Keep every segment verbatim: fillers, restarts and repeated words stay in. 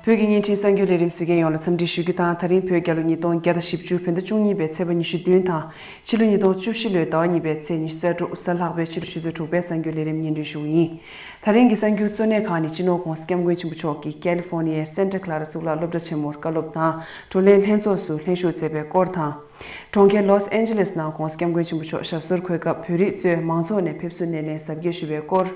བོད་ཀྱི་བརྙན་འཕྲིན་གསར་འགྱུར་ལས་རིམ་གཟིགས་མཁན་ཡོངས་ལ་འཚམས་འདྲི་ཞུ་རྒྱུ་དང་། ད་རིང་བོད་རྒྱལ་ལོ་ཉིས་སྟོང་བརྒྱ་དང་བཞི་བཅུ་བོད་ཟླ་བཅུ་གཉིས་པའི་ཚེས་པ་ཉི་ཤུ་བདུན་དང་། ཕྱི་ལོ་ཉིས་སྟོང་བཅུ་བཞི་ལོའི་ཟླ་བ་གཉིས་པའི་ཚེས་ཉི་ཤུ་རྩ་དྲུག་གཟའ་ལྷག་པའི་ཕྱི་དྲོ་ཆུ་ཚོད་དྲུག་པའི་གསར་འགྱུར་ལས་རིམ་སྙན་སྒྲོན་ཞུ་གི་ཡིན། ད་རིང་གི་གསར་འགྱུར་གཙོ་གནད་ཁག་ནི། སྤྱི་ནོར་༧གོང་ས་༧སྐྱབས་མགོན་ཆེན་པོ་མཆོག་གིས་ཀལི་ཧྥོར་ནི་ཡའི་སན་ཊ་ཀ་ལ་ར་གཙུག་ལག་སློབ་གྲྭ་ཆེན་མོར་བཀའ་སློབ་དང་། བགྲོ་གླེང་ལྷན་ཚོགས་སུ་ལྷན་ཞུགས་མཛད་པའི་སྐོར་དང་། གྲོང་ཁྱེར་ལོས་ཨན་ཇེ་ལེས་ནང་༧གོང་ས་༧སྐྱབས་མགོན་ཆེན་པོ་མཆོག་ཞབས་སོར་འཁོད་སྐབས། བོད་རིགས་ཚོས་མང་ཚོགས་ནས་ཕེབས་བསུ་སྣེ་ལེན་གཟབ་རྒྱས་ཞུས་པའི་སྐོར།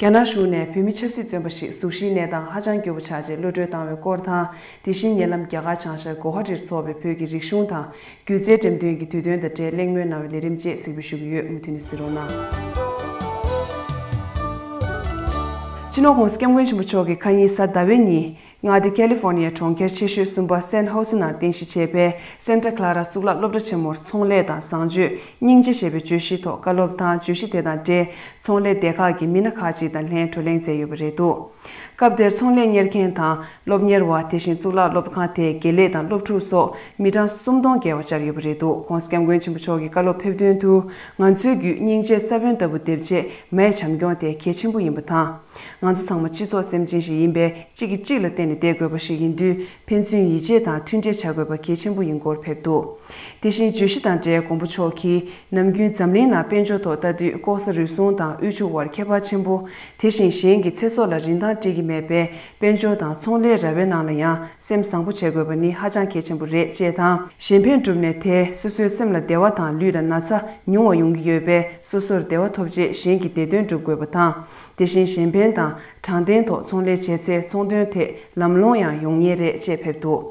རྒྱ་ནག་གཞུང་ནས་བོད་མི་ཆབ་སྲིད་བཙོན་པ་ཞིག་གཟུགས་གཞིའི་གནས་སྟངས་ཧ་ཅང་སྐྱོ་པོ་ཆགས་རྗེས་གློད་གྲོལ་བཏང་བའི་སྐོར་དང་། དེ་བཞིན་ཉེ་ལམ་རྒྱ་གར་བྱང་ཤར་གོ་ཧ་ཊིར་འཚོགས་པའི་བོད་ཀྱི་རིག་གཞུང་དང་སྒྱུ་རྩལ་འགྲེམས་སྟོན་གྱི་དུས་སྟོན་དང་འབྲེལ་གླེང་མོལ་གནང་བའི་ལས་རིམ་བཅས་གཟིགས་འབུལ་ཞུ་གི་ཡོད། མུ་མཐུད་ནས་གཟིགས་རོགས་གནང་། སྤྱི་ནོར་༧གོང་ས་༧སྐྱབས་མགོན་ཆེན་པོ་མཆོག་གིས་ཁ་ཉིན་གཟའ་ཟླ་བའི་ཉིན། མངའ་སྡེ་ཀལི་ཧྥོར་ནི་ཡའི་གྲོང་ཁྱེར་ཆེ་ཤོས་གསུམ་པ་སན་ཧོ་སི་ནང་རྟེན་གཞི་བྱས་པའི་སན་ཊ་ཀ་ལ་ར་གཙུག་ལག་སློབ་གྲྭ་ཆེན་མོར་ཚོང་ལས་དང་བཟང་སྤྱོད་སྙིང་རྗེ་ཞེས་པའི་བརྗོད་གཞིའི་ཐོག་བཀའ་སློབ་དང་། བརྗོད་གཞི་དེ་དང་འབྲེལ་ཚོང་ལས་སྡེ་ཁག་གི་མི་སྣ་ཁག་ཅིག་དང་ལྷན་བགྲོ་གླེང་མཛད་ཡོད་པ་རེད་འདུག་སྐབས་དེར་ཚོང་ལས་གཉེར་མཁན་དང་སློབ་གཉེར་བ། དེ་བཞིན་གཙུག་ལག་སློབ་ཁང་དེའི་དགེ་ལས་དང་སློབ་ཕྲུག་སོགས་མི་གྲངས་སུམ་སྟོང་བརྒལ་བ་བཅར་ཡོད་པ་རེད་འདུག ༧གོང་ས་༧སྐྱབས་མགོན་ཆེན་པོ་མཆོག་གིས་བཀའ་སློབ་ཕེབས་དོན་དུ། ང་ཚོའི་བརྒྱུད་སྙིང་རྗེའི་ས་བོན་ལྟ་བུ་འདེབས་ཆེད་མའི་བྱམས་སྐྱོང་དེ་གལ་ཆེན་པོ་ཡིན་པ་དང་། ང་ཚོ་ཚང་མ་སྤྱི་ཚོགས་སེམས་ཅན་ཞིག་ཡིན་པས། གཅིག་གིས་གཅིག་ལ་བརྟེན་ནས་བསྡད་དགོས་པ་ཞིག་ཡིན་དུས། ཕན་ཚུན་ཡིད་ཆེས་དང་མཐུན་འབྲེལ་བྱ་དགོས་པ་གལ་ཆེན་པོ་ཡིན་སྐོར་ཕེབས་འདུག་དེ་བཞིན་བརྗོད་གཞི་དང་འབྲེལ་མགོན་པོ་མཆོག་གིས། ནམ་རྒྱུན་འཛམ་གླིང་ནང་དཔལ་འབྱོར་ཐོག་ལྟ་དུས། ལྐོག་ཟ་རུལ་སུངས་དང་དབུལ་ཕྱུག་དབར་ཁྱད་པར་ཆེན་པོ། དེ་བཞིན་གཞན་གྱི་ཚེ་སྲོག་ལ་རིན་ཐང་སྤྲད་ཀྱི་མེད་པས། དཔལ་འབྱོར་དང་ཚོང་ལས་ར་བའི་ནང་ལ་ཡང་སེམས་བཟང་པོ་བྱེད་དགོས་པ་ནི་ཧ་ཅང་གལ་ཆེན་པོ་རེད་ཅེས་དང་། གཞན་ཕན་བསྒྲུབས་ནས་དེས་སོ་སོའི་སེམས་ལ་བདེ་བ་དང་ལུས་ལ་ན་ཚ་ཉུང་བ་ཡོང་གི་ཡོད་པས། སོ་སོར་བདེ་བ་ཐོབ་རྗེས་གཞན་གྱི་བདེ་དོན་སྒྲུབ་དགོས་པ་དང་། དེ་བཞིན་གཞན་ཕན་དང་དྲང་བདེན་ཐོག་ཚོང་ལས་བྱས་ཚེ། ཚོང་དོན་ཐད་ལམ་ལྷོང་ཡང་ཡོང་ངེས་རེད་ཅེས་ཕེབས་འདུག་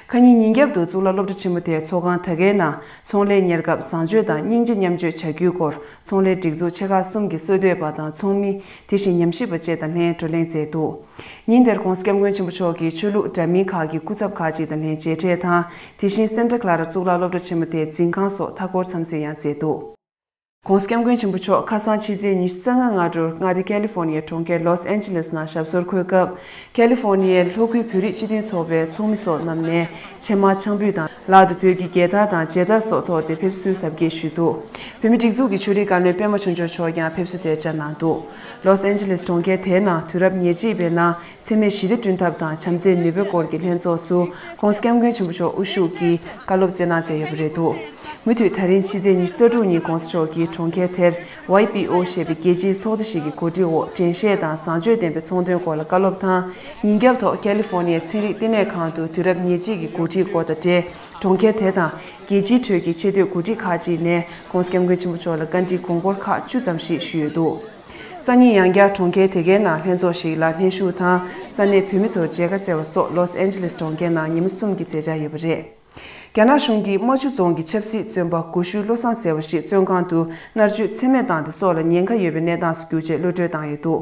ཁ་ཉིན་ཉིན་རྒྱབ་ཏུ་གཙུག་ལག་སློབ་གྲྭ་ཆེན་མོ་དེའི་ཚོགས་ཁང་དེ་གའི་ནང་ཚོང་ལས་གཉེར་སྐབས་བཟང་སྤྱོད་དང་སྙིང་རྗེ་མཉམ་སྤྱོད་བྱ་རྒྱུའི་སྐོར། ཚོང་ལས་སྒྲིག་འཛུགས་ཆེ་ཁག་གསུམ་གྱི་སྲོལ་གཏོད་པ་དང་ཚོགས་མི། དེ་བཞིན་ཉམས་ཞིབ་པ་བཅས་དང་ལྷན་བགྲོ་གླེང་མཛད་འདུག་ཉིན་དེར་༧གོང་ས་༧སྐྱབས་མགོན་ཆེན་པོ་མཆོག་གིས་ཆོས་ལུགས་འདྲ་མིན་ཁག་གི་སྐུ་ཚབ་ཁག་ཅིག་དང་ལྷན་མཇལ་འཕྲད་དང་། དེ་བཞིན་སན་ཊ་ཀ་ལ་ར་གཙུག་ལག་སློབ་གྲྭ་ཆེན་མོ་དེའི་འཛིན་ཁང་སོགས་མཐའ་འཁོར་འཚམས་གཟིགས་ཡང་མཛད་འདུག ༸གོང་ས་༸སྐྱབས་མགོན་ཆེན་པོ་མཆོག་ཁ་སང་ཕྱི་ཚེས་ཉི་ཤུ་རྩ་ལྔ་སྔ་དྲོར་མངའ་སྡེ་ཀལི་ཧྥོར་ནི་ཡའི་གྲོང་ཁྱེར་ལོས་ཨན་ཇེ་ལེས་ནང་ཞབས་སོར་འཁོད་སྐབས། ཀལི་ཧྥོར་ནི་ཡའི་ལྷོ་ཁུལ་བོད་རིགས་སྤྱི་མཐུན་ཚོགས་པའི་ཚོགས་མི་སོགས་རྣམས་ནས་ཕྱེ་མར་ཆང་ཕུད་དང་། ལག་ཏུ་བོད་ཀྱི་རྒྱལ་དར་དང་མཇལ་དར་སོགས་ཐོགས་ཏེ་ཕེབས་བསུའི་གཟབ་རྒྱས་ཞུས་འདུག་བོད་མིའི་སྒྲིག་འཛུགས་ཀྱི་ཆོས་རིག་བཀའ་བློན་པད་མ་ཆོས་འབྱོར་མཆོག་ཀྱང་ཕེབས་བསུ་དེར་བཅར་གནང་འདུག་ལོས་ཨན་ཇེ་ལེས་གྲོང་ཁྱེར་དེའི་ནང་དུས་རབས་ཉེར་གཅིག་པའི་ནང་འཚེ་མེད་ཞི་བདེ་བསྐྲུན་ཐབས་དང་བྱམས་བརྩེའི་ནུས་པའི་སྐོར་གྱི་ལྷན་ཚོགས་སུ་༸གོང་ས་༸སྐྱབས་མགོན་ཆེན་པོ་མཆོག་དབུ་བཞུགས་ཀྱིས་བཀའ་སློབ་སྩལ་གནང་མཛད་ཡོད་པ་རེད་འདུག་མུ་མཐུད་ད་རིང་ཕྱི་ཚེས་ཉི་ཤུ་རྩ་དྲུག་ཉིན་༸གོང་ས་མཆོག་གིས་གྲོང་ཁྱེར་དེར་ཝའི་པི་ཨོ་ཞེས་པའི་རྒྱལ་སྤྱིའི་ཚོགས་སྡེ་ཞིག་གི་གོ་སྒྲིག་འོག་འགྲན་ཞལ་དང་བཟང་སྤྱོད་ལྡན་པའི་ཚོང་དོན་སྐོར་ལ་བཀའ་སློབ་དང་། ཉིན་རྒྱབ་ཐོག་ཀལི་ཧྥོར་ནི་ཡའི་ཚན་རིག་བསྟི་གནས་ཁང་དུ་དུས་རབས་ཉེར་གཅིག་གི་འགོ་ཁྲིད་སྐོར་དང་འབྲེལ་གྲོང་ཁྱེར་དེ་དང་རྒྱལ་སྤྱིའི་ཁྲོད་ཀྱི་ཆེས་མཐོའི་འགོ་ཁྲིད་ཁག་ཅིག་ནས་༸གོང་ས་༸སྐྱབས་མགོན་ཆེན་པོ་མཆོག་ལ་བཀའ་འདྲི་དགོངས་སྐོར་ཁག་བཅུ་ཙམ་ཞིག་ཞུས་ཡོད་འདུག་སང་ཉིན་ཡང་བསྐྱར་གྲོང་ཁྱེར་དེ་གའི་ནང་ལྷན་ཚོགས་ཤིག་ལ་ལྷན་ཞུགས་དང་ས་གནས་བོད་མི་ཚོར་མཇལ་ཁ་བསྩལ་བ་སོགས་ལོས་ཨན་ཇེ་ལེས་གྲོང་ཁྱེར་ནང་ཉི་མ་གསུམ་གྱི་མཛད་འཆར་ཡོད་པ་རེད། རྒྱ་ནག་གཞུང་གིས་རྨ་ཆུ་རྫོང་གི་ཆབ་སྲིད་བཙོན་པ་གོ་ཤུལ་བློ་བཟང་ཟེར་བ་ཞིག་བཙོན་ཁང་དུ་མནར་གཅོད་ཚད་མེད་བཏང་སྟེ་སྲོག་ལ་ཉེན་ཁ་ཡོད་པའི་གནས་སྟངས་སུ་གྱུར་རྗེས་གློད་གྲོལ་བཏང་ཡོད་འདུག་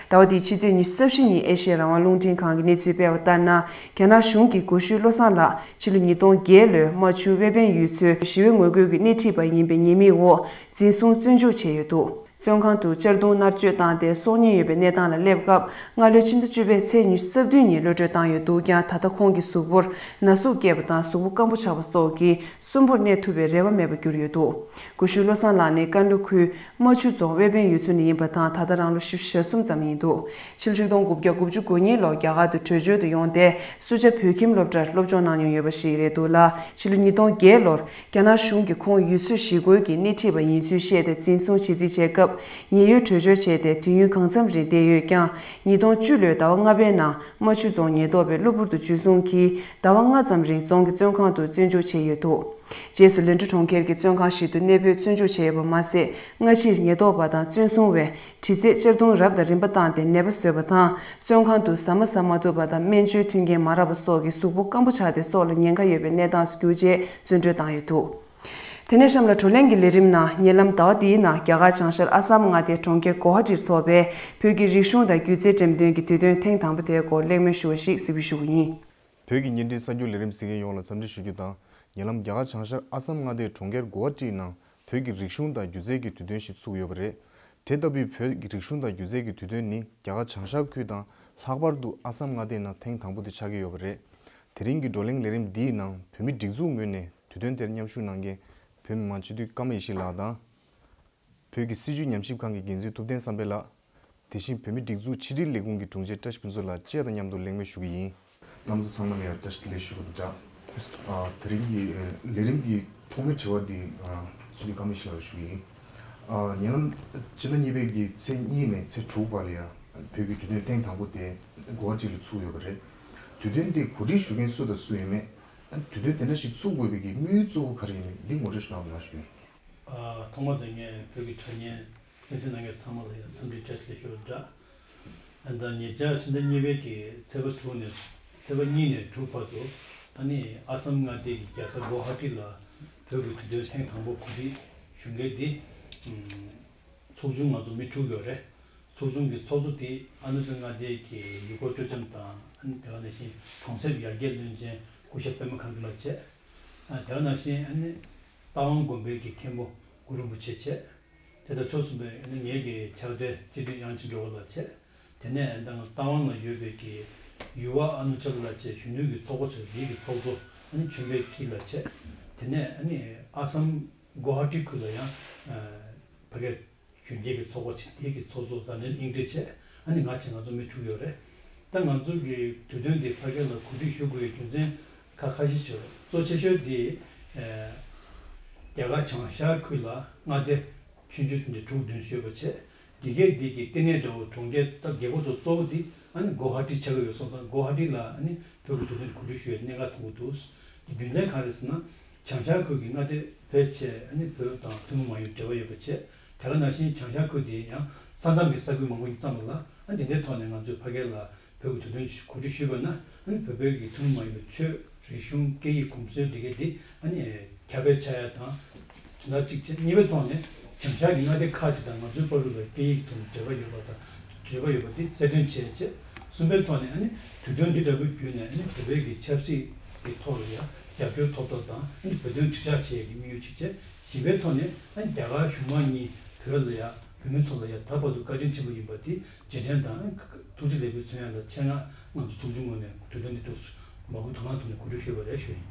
ཟླ་བ་འདིའི་ཕྱི་ཚེས་ཉི་ཤུ་རྩ་བཞི་ཉིན་ཨེ་ཤེ་ཡ་རང་དབང་རླུང་འཕྲིན་ཁང་གིས་གནས་ཚུལ་སྤེལ་བ་ལྟར་ན། རྒྱ་ནག་གཞུང་གིས་གོ་ཤུལ་བློ་བཟང་ལགས་ཕྱི་ལོ་ཉིས་སྟོང་བརྒྱད་ལོའི་རྨ་ཆུ་ཝེ་པན་ཡུལ་ཚོའི་ཞི་བའི་ངོ་རྒོལ་གྱི་སྣེ་ཁྲིད་པ་ཡིན་པའི་ཉེས་དམིགས་འོག་འཛིན་བཟུང་བཙོན་འཇུག་བྱས་ཡོད་འདུག་བཙོན་ཁང་དུ་གཅར་རྡུང་མནར་གཅོད་བཏང་སྟེ་སྲོག་ཉེན་ཡོད་པའི་གནས་སྟངས་ལ་སླེབས་སྐབས། སྔ་ལོའི་ཕྱི་ཟླ་བཅུ་པའི་ཚེས་ཉི་ཤུ་རྩ་བདུན་ཉིན་གློད་གྲོལ་བཏང་ཡོད་འདུག་ཀྱང་། ད་ལྟ་ཁོང་གི་གཟུགས་པོར་ན་ཟུག་སྐྱེས་པ་དང་གཟུགས་པོ་སྐམ་པོ་ཆགས་པ་སོགས་ཀྱིས་གསོན་པོར་གནས་ཐུབ་པའི་རེ་བ་མེད་པར་གྱུར་ཡོད་འདུག་གོ་ཤུལ་བློ་བཟང་ལགས་ནི་ཀན་ལྷོ་ཁུལ་རྨ་ཆུ་རྫོང་ཝེ་པན་ཡུལ་ཚོ་ནས་ཡིན་པ་དང་། ད་ལྟ་རང་ལོ་བཞི་བཅུ་ཞེ་གསུམ་ཙམ་ཡིན་འདུག་ཕྱི་ལོ་ཆིག་སྟོང་དགུ་བརྒྱ་དགུ་བཅུ་གོ་གཉིས་ལོར་རྒྱ་གར་དུ་བྲོས་བྱོལ་དུ་ཡོང་སྟེ། སུ་ཇཱ་བོད་ཁྱིམ་སློབ་གྲྭར་སློབ་སྦྱོང་གནང་མྱོང་ཡོད་པ་ཞིག་རེད་འདུག་ལ། ཕྱི་ལོ་ཉིས་སྟོང་བརྒྱད་ལོར་རྒྱ་ནག་གཞུང་གིས་ཁོང་ཡུལ་ཚོའི་ཞི་རྒོལ་གྱི་སྣེ་ཁྲིད་པ་ཡིན་ཚུལ་བཤད་དེ་འཛིན་བཟུང་བྱེད་རྩིས་བྱས་སྐབས། ཉེན་གཡོལ་བྲོས་བྱོལ་བྱས་ཏེ་དུས་ཡུན་གང་འཚམ་རིང་བསྡད་ཡོད་ཀྱང་། ཉིས་སྟོང་བཅུ་ལོའི་ཟླ་བ་ལྔ་པའི་ནང་རྨ་ཆུ་རྫོང་ཉེན་རྟོག་པས་གློ་བུར་དུ་འཇུ་བཟུང་གིས་ཟླ་བ་ལྔ་ཙམ་རིང་རྫོང་གི་བཙོན་ཁང་དུ་བཙོན་འཇུག་བྱས་ཡོད་འདུག་རྗེས་སུ་ལན་ཀྲུའུ་གྲོང་ཁྱེར་གྱི་བཙོན་ཁང་ཞིག་ཏུ་གནས་སྤོས་བཙོན་འཇུག་བྱས་ཡོད་པ་མ་ཟད། སྔ་ཕྱིར་ཉེན་རྟོག་པ་དང་བཙོན་སྲུང་བས་དྲི་རྩད་གཅར་རྡུང་རབ་དང་རིམ་པ་བཏང་སྟེ་ནད་པ་བཟོས་པ་དང་། བཙོན་ཁང་དུ་ཟ་མ་ཟ་མ་ཐུབ་པ་དང་སྨན་བཅོས་མཐུན་རྐྱེན་མ་རག་པ་སོགས་ཀྱིས་གཟུགས་པོ་སྐམ་པོ་ཆགས་ཏེ་སྲོག་ལ་ཉེན་ཁ་ཡོད་པའི་གནས་སྟངས་སུ་གྱུར་རྗེས་བཙོན་གྲོལ་བཏང་ཡོད་འདུག་དེ་ནས་གཤམ་ལ་བགྲོ་གླེང་གི་ལས་རིམ་ནང་། ཉེ་ལམ་ཟླ་བ་འདིའི་ནང་རྒྱ་གར་བྱང་ཤར་ཨ་སམ་མངའ་སྡེའི་གྲོང་ཁྱེར་གོ་ཧ་ཊིར་འཚོགས་པའི་བོད་ཀྱི་རིག་གཞུང་དང་སྒྱུ་རྩལ་འགྲེམས་སྟོན་གྱི་དུས་སྟོན་ཐེངས་དང་པོ་དེའི་སྐོར་གླེང་མོལ་ཞུ་བ་ཞིག་གཟིགས་འབུལ་ཞུ་རྒྱུ་ཡིན། བོད་ཀྱི་བརྙན་འཕྲིན་གསར་འགྱུར་ལས་རིམ་གཟིགས་མཁན་ཡོངས་ལ་འཚམས་འདྲི་ཞུ་རྒྱུ་དང་། ཉེ་ལམ་རྒྱ་གར་བྱང་ཤར་ཨ་སམ་མངའ་སྡེའི་གྲོང་ཁྱེར་གོ་ཧ་ཊིའི་ནང་བོད་ཀྱི་རིག་གཞུང་དང་སྒྱུ་རྩལ་གྱི་དུས་སྟོན་ཞིག་ཚུགས་ཡོད་པ་རེད། དེ་ལྟ་བུའི་བོད་ཀྱི་རིག་གཞུང་དང་སྒྱུ་རྩལ་གྱི་དུས་སྟོན་ནི་རྒྱ་གར་བྱང་ཤར་ཁུལ་དང་། ལྷག་པར་དུ་ཨ་སམ་མངའ་སྡེའི་ནང་ཐེངས་དང་པོ་དེ་ཆགས་ཀྱི་ཡོད་པ་རེད། དེ་རིང་གི་བགྲོ་གླེང་ལས་རིམ་འདིའི་ནང་བོད་མིའི་སྒྲིག་འཛུགས་ངོས་ནས་དུས་སྟོན་དེར་མཉམ་ཞུགས་གནང་མཁན་བོད་མི་མང་སྤྱི་འཐུས་ཀརྨ་ཡེ་ཤེས་ལགས་དང་། བོད་ཀྱི་སྲིད་བྱུས་ཉམས་ཞིབ་ཁང་གི་འགན་འཛིན་ཐུབ་བསྟན་བསམ་འཕེལ་ལགས། དེ་བཞིན་བོད་མིའི་སྒྲིག་འཛུགས་ཕྱི་དྲིལ་ལས་ཁུངས་ཀྱི་དྲུང་ཆེ་བཀྲ་ཤིས་ཕུན་ཚོགས་ལགས་བཅས་དང་མཉམ་དུ་གླེང་མོལ་ཞུ་གི་ཡིན། རྣམ་ཚོ་ཚང་མ་ལ་ཡང་བཀྲ་ཤིས་བདེ་ལེགས་ཞུ་གི་འདུག་ད། ཨ། དེ་རིང་གི་ལས་རིམ་གྱི་ཐོག་མའི་དྲི་བ་འདི། ཨ། སྤྱི་འཐུས་ཀརྨ་ཡེ་ཤེས་ལགས་ལ་ཞུ་གི་ཡིན། ཨ། ཉེ་ལམ་སྤྱི་ཟླ་གཉིས་པའི་གི་ཚེས་གཉིས་ནས་ཚེས་དྲུག་བར་ལ་ཡང་བོད་ཀྱི་དུས་སྟོན་ཐེངས་དང་པོ་དེ་གོ་ཧ་ཊི་ལ་ཚུགས་ཡོད་པ་རེད། དུས་སྟོན་དེ་གོ་སྒྲིག་ཞུ་མཁན་སུ་དང་སུ་ཡིན་མེད། ཨ། དུས་སྟོན་དེ་འདྲ་ཞིག་ཚུགས་དགོས་པའི་གི་དམིགས་ཡུལ་གཙོ་བོ་ག་རེ་ཡིན་མེད་འདི་ངོ་སྤྲོད་ཞིག་གནང་རོགས་གནང་ཞུ་ཡིན། ཨ། ཐོག་མ་དེ་ངས་བོད་ཀྱི་དྲ་བརྙན་གསན་གཟིགས་གནང་མཁན་ཚང་མ་ལ་ཡང་འཚམས་འདྲི་བཀྲ་ཤིས་བདེ་ལེགས་ཞུ་བ་འདྲ། ཨ། ད་ཉེ་ཆར་ཕྱི་ཟླ་གཉིས་པའི་གི་ཚེས་པ་དྲུག་ནས་ཚེས་པ་གཉིས་ནས་དྲུག་བར་དུ། ཨ་ནི་ཨ་སམ་མངའ་སྡེ་གི་རྒྱལ་ས་གོ་ཧ་ཊི་ལ་བོད་ཀྱི་དུས་སྟོན་ཐེངས་དང་པོ་གོ་སྒྲིག་ཞུ་མཁན་འདི། ཨུམ། ཚོགས་ཆུང་ང་ཚོ་མི་དྲུག་ཡོད་རེད། ཚོགས་ཆུང་གི་ཚོགས་གཙོ་དེ་ཨ་རུ་ན་ཅལ་མངའ་སྡེ་གི་ཡུལ་སྐོར་སྤྲོ་འཆམ་དང་། ཨ་ནི་དེ་ག་ནང་བཞིན་གྲོང་གསེབ་ཡར་རྒྱས་བློན་ཆེན་སྐུ་ཞབས་པད་མ་མཁའ་འགྲོ་ལགས་བྱས། ཨ། དེ་ག་ནང་བཞིན་ཨ་ནི་རྟ་དབང་དགོན་པའི་གི་མཁན་པོ་གུ་རུ་རིན་པོ་ཆེ་བྱས། དེ་དང་ཕྱོགས་མཚུངས་པའི་ཨ་ནི་ངེད་ཀྱི་ཕྱག་སྦྲེལ་སྤྱི་འཐུས་དབྱངས་ཅན་སྒྲོལ་དཀར་ལགས་བྱས། དེ་ནས་ཨ་ནི་རྟ་དབང་ལ་ཡོད་པའི་གི་ཡུ་བ་ཨ་རུ་ན་ཅལ་ལ་བྱས། གཞོན་ནུའི་གི་ཚོགས་པ་ཆགས་འདིའི་གི་ཚོགས་གཙོ་ཨ་ནི་ཆོས་འཕེལ་སྐྱིད་ལགས་བྱས། དེ་ནས་ཨ་ནི་ཨ་སམ་གོ་ཧ་ཊི་ཁུལ་ལ་ཡང་ཕ་གིའི་གཞོན་སྐྱེས་ཀྱི་ཚོགས་པ་ཆགས་འདིའི་གི་ཚོགས་གཙོ་རབ་འབྱམས་དབྱིངས་སྒྲོན་བྱས། ཨ་ནི་ང་བྱས། ང་ཚོ་མི་དྲུག་ཡོད་རེད། ད་ང་ཚོ་གི་དུས་སྟོན་འདི་ཕ་གི་ལ་གོ་སྒྲིག་ཞུ་དགོས་པའི་རྒྱུ་མཚན་ཁག་ཁ་ཤས་ཤིག་ཡོད་རེད། གཙོ་ཆེ་ཤོས་འདི། ཨ། རྒྱ་གར་བྱང་ཤར་ཁུལ་ལ་མངའ་སྡེ་ཆུང་ཆུང་དེ་འདྲ་དྲུག་བདུན་ཡོད་པ་བྱས། འདི་གའི་འདི་གི་ལྟེ་གནས་འདྲ་བོ་གྲོང་ཁྱེར་ད་རྒྱལ་པོ་དང་གཙོ་བོ་འདི་ཨ་ནི་གོ་ཧ་ཊི་ཆགས་ཀྱི་ཡོད་སོང་ཙང་། གོ་ཧ་ཊི་ལ་ཨ་ནི་བོད་ཀྱི་དུས་སྟོན་གོ་སྒྲིག་ཞུ་ཡའི་གནད་འགག་མཐོང་གི་འདུག། འདི་རྒྱུ་མཚན་གང་རེད་ཟེར་ན། བྱང་ཤར་ཁུལ་གྱི་མངའ་སྡེ་ཕལ་ཆེར་ཨ་ནི་བོད་དང་ཐུན་མོང་མ་ཡིན་པའི་འབྲེལ་བ་ཡོད་པ་བྱས། དེ་ག་ནང་བཞིན་བྱང་ཤར་ཁུལ་དེ་ཡང་ས་མཚམས་ཀྱི་ས་ཁུལ་མང་པོ་ཡིན་ཙང་ལ། ཨ། འདི་འདྲའི་ཐོག་ནས་ང་ཚོས་ཕ་གི་ལ་བོད་ཀྱི་དུས་སྟོན་གོ་སྒྲིག་ཞུས་པ་ན། ཨ་ནི་བོད་བོད་ཀྱི་ཐུན་མོང་མ་ཡིན་པའི་ཆོས། རིག་གཞུང་། སྐད་ཡིག། གོམས་སྲོལ་འདི་གའི་འདི་ཨ་ནི་ཁྱབ་སྤེལ་ཆགས་ཡ་དང་། དོན་དག་གཅིག་བྱས། གཉིས་པའི་ཐོག་ནས་བྱང་ཤར་གྱི་མངའ་སྡེ་ཁག་ཅིག་དང་ང་ཚོའི་བར་དུ་ལ་སྐད་ཡིག་དང་འབྲེལ་བ་ཡོད་པ་དང་། འབྲེལ་བ་ཡོད་པ་དེ་གསལ་སྟོན་བྱས་བྱས། གསུམ་པའི་ཐོག་ནས་ཨ་ནི་དུས་སྟོན་འདི་འདྲ་བོའི་བརྒྱུད་ནས་ཨ་ནི་བོད་པའི་གི་ཆབ་སྲིད་ཀྱི་ཐོག་ལ་ཡང་རྒྱབ་སྐྱོར་ཐོབ་ཐབས་དང་། ཨ་ནི་བོད་དོན་དྲིལ་བསྒྲགས་བྱེད་ཡས་ཀྱི་དམིགས་ཡུལ་གཅིག་བྱས། བཞི་པའི་ཐོག་ནས་ཨ་ནི་རྒྱ་གར་གཞུང་མང་གཉིས་བོད་ལ་ཡང་། བོད་མི་ཚོ་ལ་ཡང་ད་བར་དུ་བཀའ་དྲིན་ཆེན་པོ་ཡིན་པ་དེ་རྗེས་དྲན་དང་ཐུགས་རྗེ་ལེགས་འབུལ་མཚོན་ཡ་ལ་ཆེད་མངགས་ང་ཚོ་ཚོགས་ཆུང་ངོས་ནས་དུས་སྟོན་འདི་ཐུགས་མ་བསྐུལ་དང་བླངས་ཐོག་ནས་གོ་སྒྲིག་ཞུས་པ་རེད་ཞུ་ཡིན།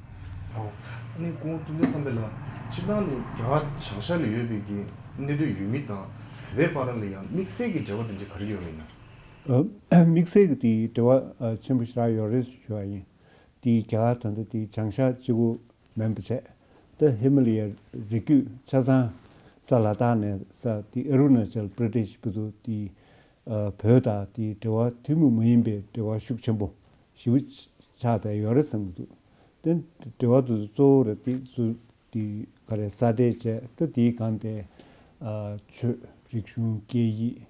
ཨོ། ཨ་ནི་སྐུ་ངོ་ཏུན་ཏུན་བསམ་འཕེལ་ལགས། སྤྱིར་བཏང་ནས་རྒྱ་གར་བྱང་ཤར་ལ་ཡོད་པའི་གི་གནས་སྡོད་ཡུལ་མི་དང་བོད་པའི་བར་ལ་ཡང་དམིགས་བསལ་གྱི་འབྲེལ་བ་དེ་འདྲ་ག་རེ་ཡོད་མེད་ན། ཨ། དམིགས་བསལ་གྱི་དེའི་འབྲེལ་བ་ཨ་ཆེན་པོ་ཞེ་དྲག་ཡོད་རེད་ཞུ་བ་ཡིན། དེའི་རྒྱ་གར་ད་ལྟ་དེའི་བྱང་ཤར་གཅིག་པུ་མིན་པ་བྱས། ད་ཧི་མ་ལ་ཡའི་རི་རྒྱུད་ཆ་ཚང་། ས་ལ་དྭགས་ནས་ས་དེ་ཨ་རུ་ན་ཅལ་པྲ་དེ་ཤི་བར་དུ་དེ། ཨ། བོད་དང་དེའི་འབྲེལ་བ་ཐུན་མོང་མ་ཡིན་པའི་འབྲེལ་བ་ཤུགས་ཆེན་པོ་ཞེ་པོ་ཆགས་བསྡད་ཡོད་རེད་བསམ་གྱི་འདུག། དེ་འབྲེལ་བ་དེ་གཙོ་བོ་ར་དེ་ཚོ་དེ་ག་རེ་ས་དེ་བྱས། ད་དེའི་སྒང་དེ། ཨ། ཆོས། རིག་གཞུང་། སྐད་ཡིག།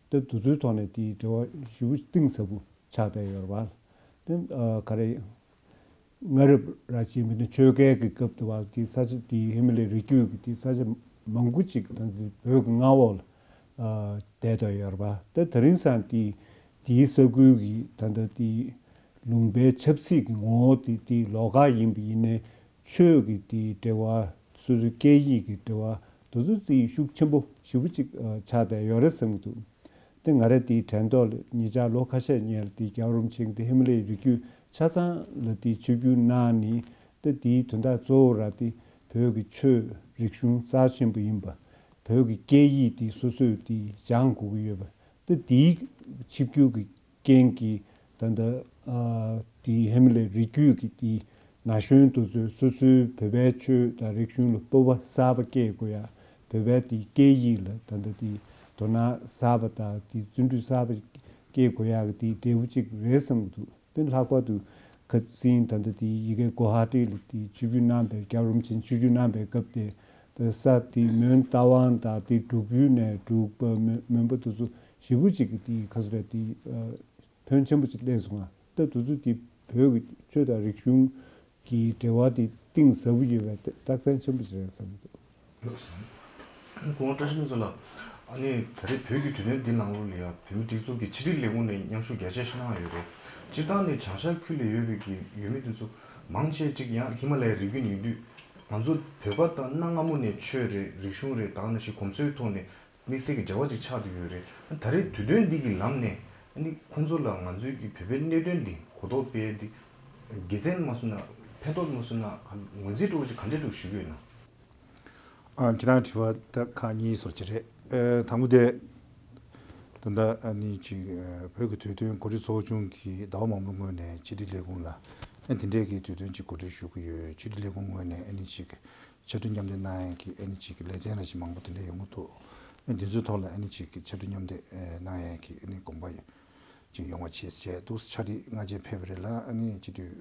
ད་དེ་ཚོའི་ཐོག་ནས་དེའི་འབྲེལ་བ་ཞེ་པོ་གཏིང་ཟབ་པོ་ཆགས་བསྡད་ཡོད་རེད་པ། དེ། ཨ། ག་རེ། སྔ་རབས་ར་ཅིག་མིན་ན་ཆོས་རྒྱལ་གྱི་སྐབས་དུ་བ་དེ་ས་ཆ་དེ་ཧི་མ་ལའི་རི་རྒྱུད་ཀྱི་དེ་ས་ཆ་མང་པོ་ཅིག་ད་ལྟ་བོད་ཀྱི་མངའ་འོག་ལ། ཨ། བསྡད་དོ་ཡོད་རེད་པ། ད་དེ་རིང་སང་དེ་དེའི་ས་ཁུལ་གྱི་ད་ལྟ་དེ་ལུང་པའི་ཆབ་སྲིད་ཀྱི་ངོ་བོ་དེ་དེ་ལོགས་ཀ་ཡིན་པ་ཡིན་ནའི། ཆོས་ཀྱི་དེའི་འབྲེལ་བ། སོ་སོའི་སྐད་ཡིག་གི་འབྲེལ་བ། དེ་ཚོ་དེ་ཤུགས་ཆེན་པོ་ཞེ་པོ་ཅིག་ཨ། ཆགས་བསྡད་ཡོད་རེད་བསམ་གྱི་འདུག། དེ་ང་རང་དེའི་དྲན་ཐོག་ལ་ཉེ་ཆར་ལོ་ཁ་ཤས་སྔོན་ལ་དེ་རྒྱལ་བ་རིན་པོ་ཆེ་གིས་དེ་ཧི་མ་ལ་ཡའི་རི་རྒྱུད་ཆ་ཚང་ལ་དེ་ཆིབས་བསྒྱུར་གནང་ནས། ད་དེའི་དོན་དག་གཙོ་བོ་ར་དེ་བོད་ཀྱི་ཆོས། རིག་གཞུང་རྩ་ཆེན་པོ་ཡིན་པ། བོད་ཀྱི་སྐད་ཡིག་དེ་སོ་སོས་དེ་སྦྱང་དགོས་ཀྱི་ཡོད་པ། ད་དེའི་ཆིབས་བསྒྱུར་གྱི་རྐྱེན་གྱིས་ད་ལྟ། ཨ། དེའི་ཧི་མ་ལའི་རི་རྒྱུད་ཀྱི་དེའི་ན་གཞོན་དེ་ཚོས་སོ་སོའི་བོད་པའི་ཆོས་དང་རིག་གཞུང་ལ་སྤོབས་པ་གསར་པ་སྐྱེ་དགོས་ཡ། བོད་པའི་དེའི་སྐད་ཡིག་ལ་ད་ལྟ་དེའི་དོ་སྣང་གསར་པ་དང་དེའི་བརྩོན་འགྲུས་གསར་པ་སྐྱེ་དགོས་ཡ་གི་དེའི་འབྲས་བུ་གཅིག་རེད་བསམ་གྱི་འདུག། དེ་ལྷག་པར་དུ་ཁ་སང་ད་ལྟ་དེའི་ཡ་གི་གུ་ཝ་ཧ་ཊི་ལ་དེའི་ཆིབས་བསྒྱུར་གནང་བའི། རྒྱལ་བ་རིན་པོ་ཆེ་ཆིབས་བསྒྱུར་གནང་བའི་སྐབས་དེ། དེ་ས་དེའི་མོན་རྟ་དབང་དང་དེ་འབྲུག་ཡུལ་ནས་འབྲུག་པ། མོན་མོན་པ་དེ་ཚོ་ཞེ་པོ་ཅིག་གི་དེའི་ཁ་སོ་ར་དེའི། ཨ། ཕོན་ཆེན་པོ་ཅིག་སླེབས་སོང་ང་། ད་དེ་ཚོ་དེ་བོད་ཀྱི་ཆོས་དང་རིག་གཞུང་གི་འབྲེལ་བ་དེ་གཏིང་ཟབ་པོ་ཡོད་པའི་རྟགས་མཚན་ཆེན་པོ་ཞིག་རེད་བསམ་གྱི་འདུག། ལགས་སོ། སྐུ་ངོ་བཀྲ་ཤིས་ཕུན་ཚོགས་ལགས། ཨ་ནི་ད་རེས་བོད་ཀྱི་དུས་སྟོན་འདི་ནང་ལོགས་ལ་ཡང་བོད་མིའི་སྒྲིག་འཛུགས་ཀྱི་ཕྱི་དྲིལ་ལས་ཁུངས་ནས་མཉམ་ཞུགས་རྒྱ་ཆེ་ཞིག་གནང་ཡོད་རེད། སྤྱིར་བཏང་ནས་བྱང་ཤར་ཁུལ་ལ་ཡོད་པའི་གི་ཡུལ་མི་དེ་ཚོ་མང་ཆེ་ཅིག་ཡང་ཧི་མ་ལ་ཡའི་རི་རྒྱུད་ཡིན་དུས། ང་ཚོ་བོད་པ་དང་གནའ་སྔ་མོ་ནས་ཆོས་རེད། རིག་གཞུང་རེད། ད་ག་ནང་བཞིན་གོམས་སྲོལ་ཐོག་ནས་དམིགས་བསལ་གྱི་འབྲེལ་བ་ཅིག་ཆགས་བསྡད་ཡོད་རེད། ད་རེས་དུས་སྟོན་འདི་གི་ལམ་ནས་ཨ་ནི་ཁོང་ཚོ་ལ་ང་ཚོའི་གི་བོད་པའི་གནད་དོན་འདི་གོ་རྟོགས་སྤེལ་ཏེ། དགེ་མཚན་མ་སོང་ན། ཕན་ཐོགས་མ་སོང་ན། ངོས་འཛིན་སྤྲོ་བོ་ཅིག་ག་འདྲས་འདྲ་ཞུ་གི་ཡོད་ན། ཨ། ཁྱེད་རང་དྲི་བ་ད་ཁག་གཉིས་བཟོ་ཅིག་རེད། ཨ། དང་པོ་དེ། ད་ལྟ་ཨ་ནི་ཅིག་བོད་ཀྱི་དུས་སྟོན་གོ་སྒྲིག་ཚོགས་ཆུང་གིས་ཟླ་བ་མང་པོའི་སྔོན་ནས་ཕྱི་དྲིལ་ལས་ཁུངས་ལ་ཨ་དེ་འདྲའི་གི་དུས་སྟོན་ཅིག་གོ་སྒྲིག་ཞུ་གི་ཡོད། ཕྱི་དྲིལ་ལས་ཁུངས་ངོས་ནས་ཨ་ནི་ཅིག་ཕྱར་གྲུ་མཉམ་འདེགས་གནང་ཡས་ཀྱི་ཨ་ནི་ཅིག་ལེ་ཚན་ར་ཅིག་མང་པོ་དེ་འདྲ་ཡོང་གི་འདུག་ཨ་འདི་ཚོའི་ཐོག་ལ་ཨ་ནི་ཅིག་ཕྱར་གྲུ་མཉམ་འདེགས་གནང་ཡས་ཀྱི་ཨ་ནི་དགོངས་པ་ཅིག་ཡོང་བ་བྱེད་ཟེར་འདུག་ཕྱག་བྲིས་སྔ་རྗེས་ཕེབས་པ་རེད་ལ། ཨ་ནི་སྤྱི་འཐུས་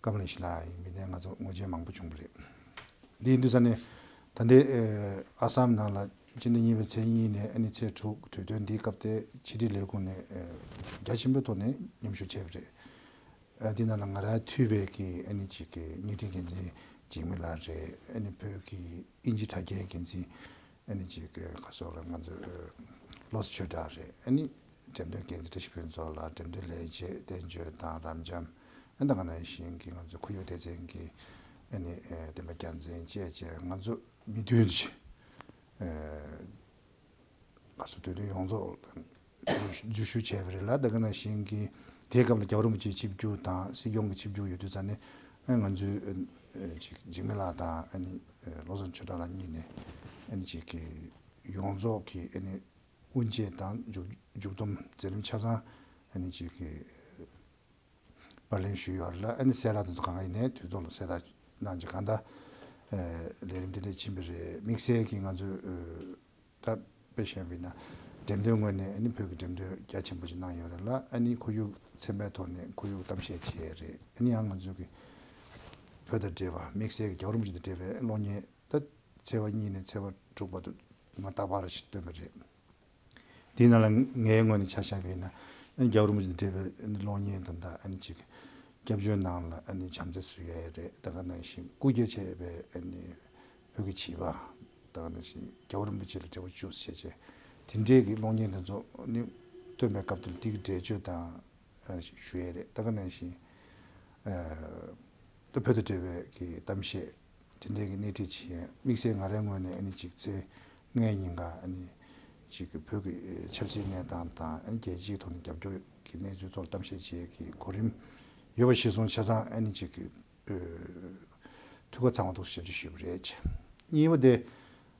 ཀརྨ་ལེགས་བཤད་ལགས་ཡིན་པ་ཡིན་ནའི་ང་ཚོ་ངོ་མཇལ་མང་པོ་བྱུང་བ་རེད། འདི་ཡིན་དུས་ཙ་ནས་ད་ལྟའི་ཨ་སམ་ནང་ལ་སྤྱི་ཟླ་གཉིས་པའི་ཚེས་གཉིས་ནས་ཨ་ནི་ཚེས་དྲུག་དུས་སྟོན་འདིའི་སྐབས་དེ་ཕྱི་དྲིལ་ལས་ཁུངས་ནས་རྒྱ་ཆེན་པོའི་ཐོག་ནས་མཉམ་ཞུགས་བྱས་པ་རེད། ཨ་འདི་ནང་ལ་ང་རང་འཐུས་པའི་གི་ཨ་ནི་ཅིག་གི་བརྙན་འཕྲིན་འགན་འཛིན་འཇིགས་མེད་ལགས་རེད། ཨ་ནི་བོད་ཀྱི་ཨིན་ཇི་དྲ་རྒྱའི་འགན་འཛིན་ཨ་ནི་ཅིག་གི་ག་སོགས་ར་ང་ཚོ་བློ་བཟང་ཆོས་གྲགས་རེད། ཨ་ནི་འགྲེམས་སྟོན་འགན་འཛིན་བཀྲ་ཤིས་ཕུན་ཚོགས་ལགས། འགྲེམས་སྟོན་ལས་བྱེད་བསྟན་ཆོས་དང་རབ་འབྱམས། ཨ་ད་ག་ནང་བཞིན་གྱི་ང་ཚོ་ཁོར་ཡུག་སྡེ་ཚན་གྱི་ཨ་ནི་ཨེ་བསྟན་པ་རྒྱལ་མཚན་བཅས་བཅས་ང་ཚོ་མི་བདུན་ཅིག་ཨེ་ང་ཚོ་དུས་སྟོན་ཡོངས་རྫོགས་འཛུལ་འཛུལ་ཞུགས་བྱས་པ་རེད་ལ། ད་ག་ནང་བཞིན་གྱི་དེའི་སྐབས་ལ་རྒྱལ་བ་རིན་པོ་ཆེའི་ཆིབས་བསྒྱུར་དང་སྲིད་སྐྱོང་གི་ཆིབས་བསྒྱུར་ཡོད་དུས་ཙ་ནས་ཨ་ང་ཚོའི་ཨེ་ཅིག་འཇིགས་མེད་ལགས་དང་ཨ་ནི་ཨེ་བློ་བཟང་ཆོས་གྲགས་ལགས་གཉིས་ནས་ཨ་ནི་ཅིག་གི་ཡོངས་རྫོགས་ཀྱི་ཨ་ནི་དབུ་འབྱེད་དང་མཇུག་མཇུག་བསྡོམས་མཛད་རིམ་ཆ་ཚང་ཨ་ནི་ཅིག་གི་པར་ལེན་ཞུས་ཡོད་རེད་ལ། ཨ་ནི་གསལ་བསྒྲགས་དེ་ཚོ་གང་ག་ཡིན་ནའི་དུས་ཐོག་ལ་གསལ་བསྒྲགས་གནང་རྗེས་གང་ལྟར་ཨེ་ལས་རིམ་དེ་འདྲ་ཕྱིན་པ་རེད། དམིགས་བསལ་གྱིས་ང་ཚོས་ཨེ་ད་དཔེ་བཞག་པ་ཡིན་ན་འགྲེམས་སྟོན་ངོས་ནས་ཨ་ནི་བོད་ཀྱི་འགྲེམས་སྟོན་རྒྱ་ཆེན་པོ་ཞིག་གནང་ཡོད་རེད་ལ། ཨ་ནི་ཁོར་ཡུག་ཚན་པའི་ཐོག་ནས་ཁོར་ཡུག་གཏམ་བཤད་བྱས་རེད། ཨ་ནི་ཡང་ང་ཚོ་གི་བོད་དང་འབྲེལ་བ་དམིགས་བསལ་གྱི་རྒྱལ་བ་རིན་པོ་ཆེ་དང་འབྲེལ་བའི་གློག་བརྙན་ད་ཚེས་པ་གཉིས་ནས་ཚེས་པ་དྲུག་བར་དུ་མ་རྟག་པར་ཞིག་སྟོན་པ་རེད། དེའི་ནང་ལ་ངའི་ངོས་ནས་ཆ་བཞག་པ་ཡིན་ན་ཨ་ནི་རྒྱལ་བ་རིན་པོ་ཆེ་དང་འབྲེལ་བའི་ཨ་ནི་གློག་བརྙན་དང་། ད་ཨ་ནི་ཅིག་སྐྱབས་བཅོལ་ནང་ལ་ཨ་ནི་བྱམས་བརྩེ་བསུ་ཡས་རེད། ད་ག་ནང་བཞིན་སྐུ་སྐྱེ་བྱས་པའི་ཨ་ནི་བོད་ཀྱི་བྱིས་པ། ད་ག་ནང་བཞིན་རྒྱལ་བ་རིན་པོ་ཆེ་ལ་འབྲེལ་བ་བཅུག་བྱས་བྱས་དེ་འདྲའི་གི་གློག་བརྙན་དེ་ཚོ་ཨ་ནི་སྟོན་པའི་སྐབས་དེར་དེ་གི་འགྲེལ་བརྗོད་དང་ཞུ་ཡས་རེད། ད་ག་ནང་བཞིན་ཨ་ད་བོད་དང་འབྲེལ་བའི་གི་གཏམ་བཤད་དེ་འདྲའི་གི་སྣེ་ཁྲིད་བྱེད་ཡས། དམིགས་བསལ་ང་རའི་ངོས་ནས་ཨ་ནི་ཅིག་ཚེས་ལྔའི་ཉིན་ཀ་ཨ་ནི་ཅིག་གི་བོད་ཀྱི་ཆབ་སྲིད་གནས་སྟངས་དང་ཨ་ནི་རྒྱལ་སྤྱིའི་ཐོག་ནས་རྒྱབ་སྐྱོར་གྱི་གནས་ཚུལ་ཐོག་གཏམ་བཤད་བྱེད་ཡས་ཀྱི་གོ་རིམ་ཡོད་པ་གཞིར་བཟུང་ཆ་ཚང་ཨ་ནི་ཅིག་གི་ཨ་འཐུས་ཁ་ཚང་བ་འདུག་ཞབས་ཕྱི་ཞུས་པ་རེད། གཉིས་པ་དེ་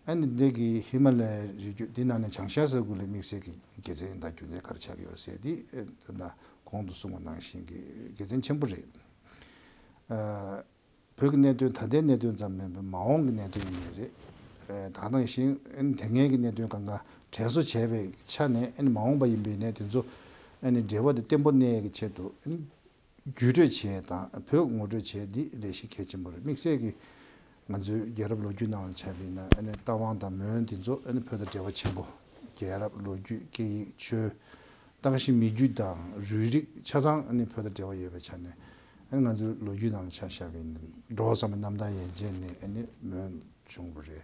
ཨ་ནི་འདི་གི་ཧི་མ་ལ་ཡའི་རི་རྒྱུད་འདི་ནང་ནས་བྱང་ཤར་ས་ཁུལ་ལ་དམིགས་བསལ་གྱི་དགེ་མཚན་དང་རྒྱུ་མཚན་ག་རེ་ཆགས་ཀྱི་ཡོད་རེད་ཟེར་དེ་ཨ་ད་གོང་དུ་གསུངས་པ་ནང་བཞིན་གྱི་དགེ་མཚན་ཆེན་པོ་རེད། ཨ་བོད་ཀྱི་གནད་དོན་ད་ལྟའི་གནད་དོན་ཙམ་མིན་པར་མ་འོངས་ཀྱི་གནད་དོན་ཡིན་ནི་རེད། ཨ་ད་ག་ནང་བཞིན་ཨ་ནི་དེ་སྔའི་གི་གནད་དོན་གང་ག་དྲན་གསོ་བྱས་པའི་ཆ་ནས་ཨ་ནི་མ་འོངས་པ་ཡིན་པའི་ནས་དེ་ཚོ་ཨ་ནི་འབྲེལ་བ་དེ་བརྟན་པོ་གནས་ཀྱི་ཆེད་དུ་ཨ་ནི་བརྒྱུད་སྤྲོད་བྱེད་དང་བོད་ངོ་སྤྲོད་བྱེད་འདི་ལས་གཞི་གལ་ཆེན་པོ་རེད། དམིགས་བསལ་གྱིས་ང་ཚོའི་རྒྱལ་རབས་ལོ་རྒྱུས་ནང་ལ་ཆ་བཞག་ན་ཨ་ནི་རྟ་དབང་དང་མོན་དེ་ཚོ་ཨ་ནི་བོད་དང་འབྲེལ་བ་ཆེན་པོ། རྒྱལ་རབས་ལོ་རྒྱུས་སྐད་ཡིག་ཆོས་ད་ག་ཞིག་མི་རྒྱུད་དང་རུས་རིགས་ཆ་ཚང་ཨ་ནི་བོད་དང་འབྲེལ་བ་ཡོད་པའི་ཆ་ནས་ཨ་ནི་ང་ཚོའི་ལོ་རྒྱུས་ནང་ལ་ཆ་བཞག་པ་ཡིན་ན་འགྲོ་བ་བསམ་པའི་རྣམ་ཐར་ཡན་ཆད་ནས་ཨ་ནི་མོན་བྱུང་བ་རེད།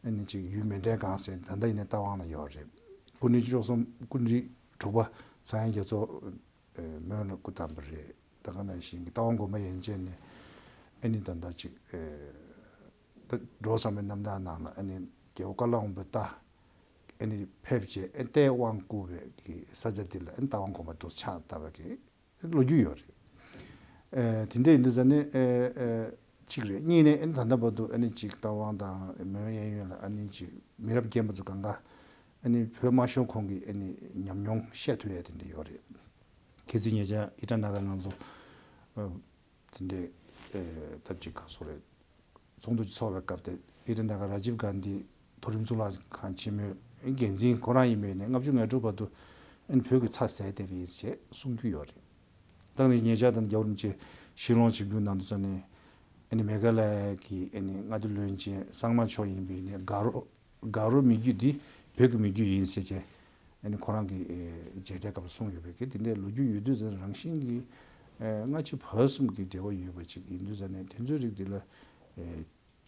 ཨ་ནི་ཅིག་ཡུལ་མེ་འབྲས་སྒང་ཟེར་ད་ལྟ་ཡིན་ན་རྟ་དབང་ལ་ཡོད་རེད། སྐུ་ཕྲེང་བཅུ་གསུམ་སྐུ་ཕྲེང་དྲུག་པ་ཚངས་དབྱངས་རྒྱ་མཚོ་མོན་ལ་སྐུ་བལྟམས་པ་རེད། ད་ག་ནང་བཞིན་གྱི་རྟ་དབང་དགོན་པ་ཡན་ཆད་ནས་ཨ་ནི་ད་ལྟ་ཅིག་ཨེ་ད་འགྲོ་བསམ་པའི་རྣམ་ཐར་ནང་ལ་ཨ་ནི་རྒྱལ་པོ་ཀ་ལ་དབང་པོའི་རྟ་ཨ་ནི་ཕེབས་རྗེས་ཨ་ནི་རྟའི་དབང་བསྐུར་བའི་གི་ས་ཆ་འདི་ལ་ཨ་ནི་རྟ་དབང་དགོན་པ་འདུག་ཕྱག་བཏབ་པ་གི་ལོ་རྒྱུས་ཡོད་རེད། ཨེ་དེ་འདྲ་ཡིན་དུས་ཙ་ནས་ཨེ་ཨེ་གཅིག་རེད། གཉིས་ནས་ཨ་ནི་ད་ལྟ་བར་དུ་ཨ་ནི་ཅིག་རྟ་དབང་དང་མོན་གཡས་གཡོན་ལ་ཨ་ནི་ཅིག་མི་རབས་རྒན་པ་ཚོ་གང་ག་ཨ་ནི་བོད་དམར་གཞུང་ཁོངས་ཀྱི་ཨ་ནི་ཉམས་མྱོང་བཤད་ཐུབ་ཡས་དེ་འདྲ་ཡོད་རེད། ཁ་སང་ཉེ་ཆར་ཨི་ཊ་ན་གར་ང་ཚོ་ཨ་དེ་འདྲའི་ཨེ་ད་ཅིག་ག་སོ་རེད། ཚོགས་འདུ་ཚོགས་པའི་སྐབས་དེ་ཨི་ཊ་ན་གར་ར་ཇིབ་གྷན་དྷི་མཐོ་རིམ་གཙུག་ལག་ཁང་ཆེན་མོའི་འགན་འཛིན་ཁོ་རང་ཡིན་པས་ནས་ལྔ་བཅུ་ང་དྲུག་བར་དུ་ཨ་ནི་བོད་ཀྱི་ཚ་ཟེར་བསྡད་པ་ཡིན་ཞེས་གསུང་རྒྱུ་ཡོད་རེད། ད་ནི་ཉེ་ཆར་དང་རྒྱལ་བ་རིན་པོ་ཆེ་ཤི་ལོང་ཆིབས་བསྒྱུར་གནང་དུས་ཙམ་ནས་ཨ་ནི་མེ་གྷ་ལ་ཡ་གི་ཨ་ནི་མངའ་སྡེ་བློན་ཆེན་སངས་མ་མཆོག་ཡིན་པས་ནས་དགའ་རོགས་དགའ་རོགས་མི་རྒྱུད་འདི་བོད་ཀྱི་མི་རྒྱུད་ཡིན་ཟེར་བྱས་ཨ་ནི་ཁོ་རང་གི་ཨེ་མཇལ་འཕྲད་སྐབས་ལ་གསུངས་ཡོད་པའི་གི་དེ་འདྲའི་ལོ་རྒྱུས་ཡོད་དུས་ཙམ་རང་བཞིན་གྱི་ཨེ་སྔ་ཕྱི་བར་གསུམ་གྱི་འབྲེལ་བ་ཡོད་པ་ཅིག་ཡིན་དུས་ཙམ་ནས་དེ་ཚོའི་རིགས་འདི་ལ་ཨེ་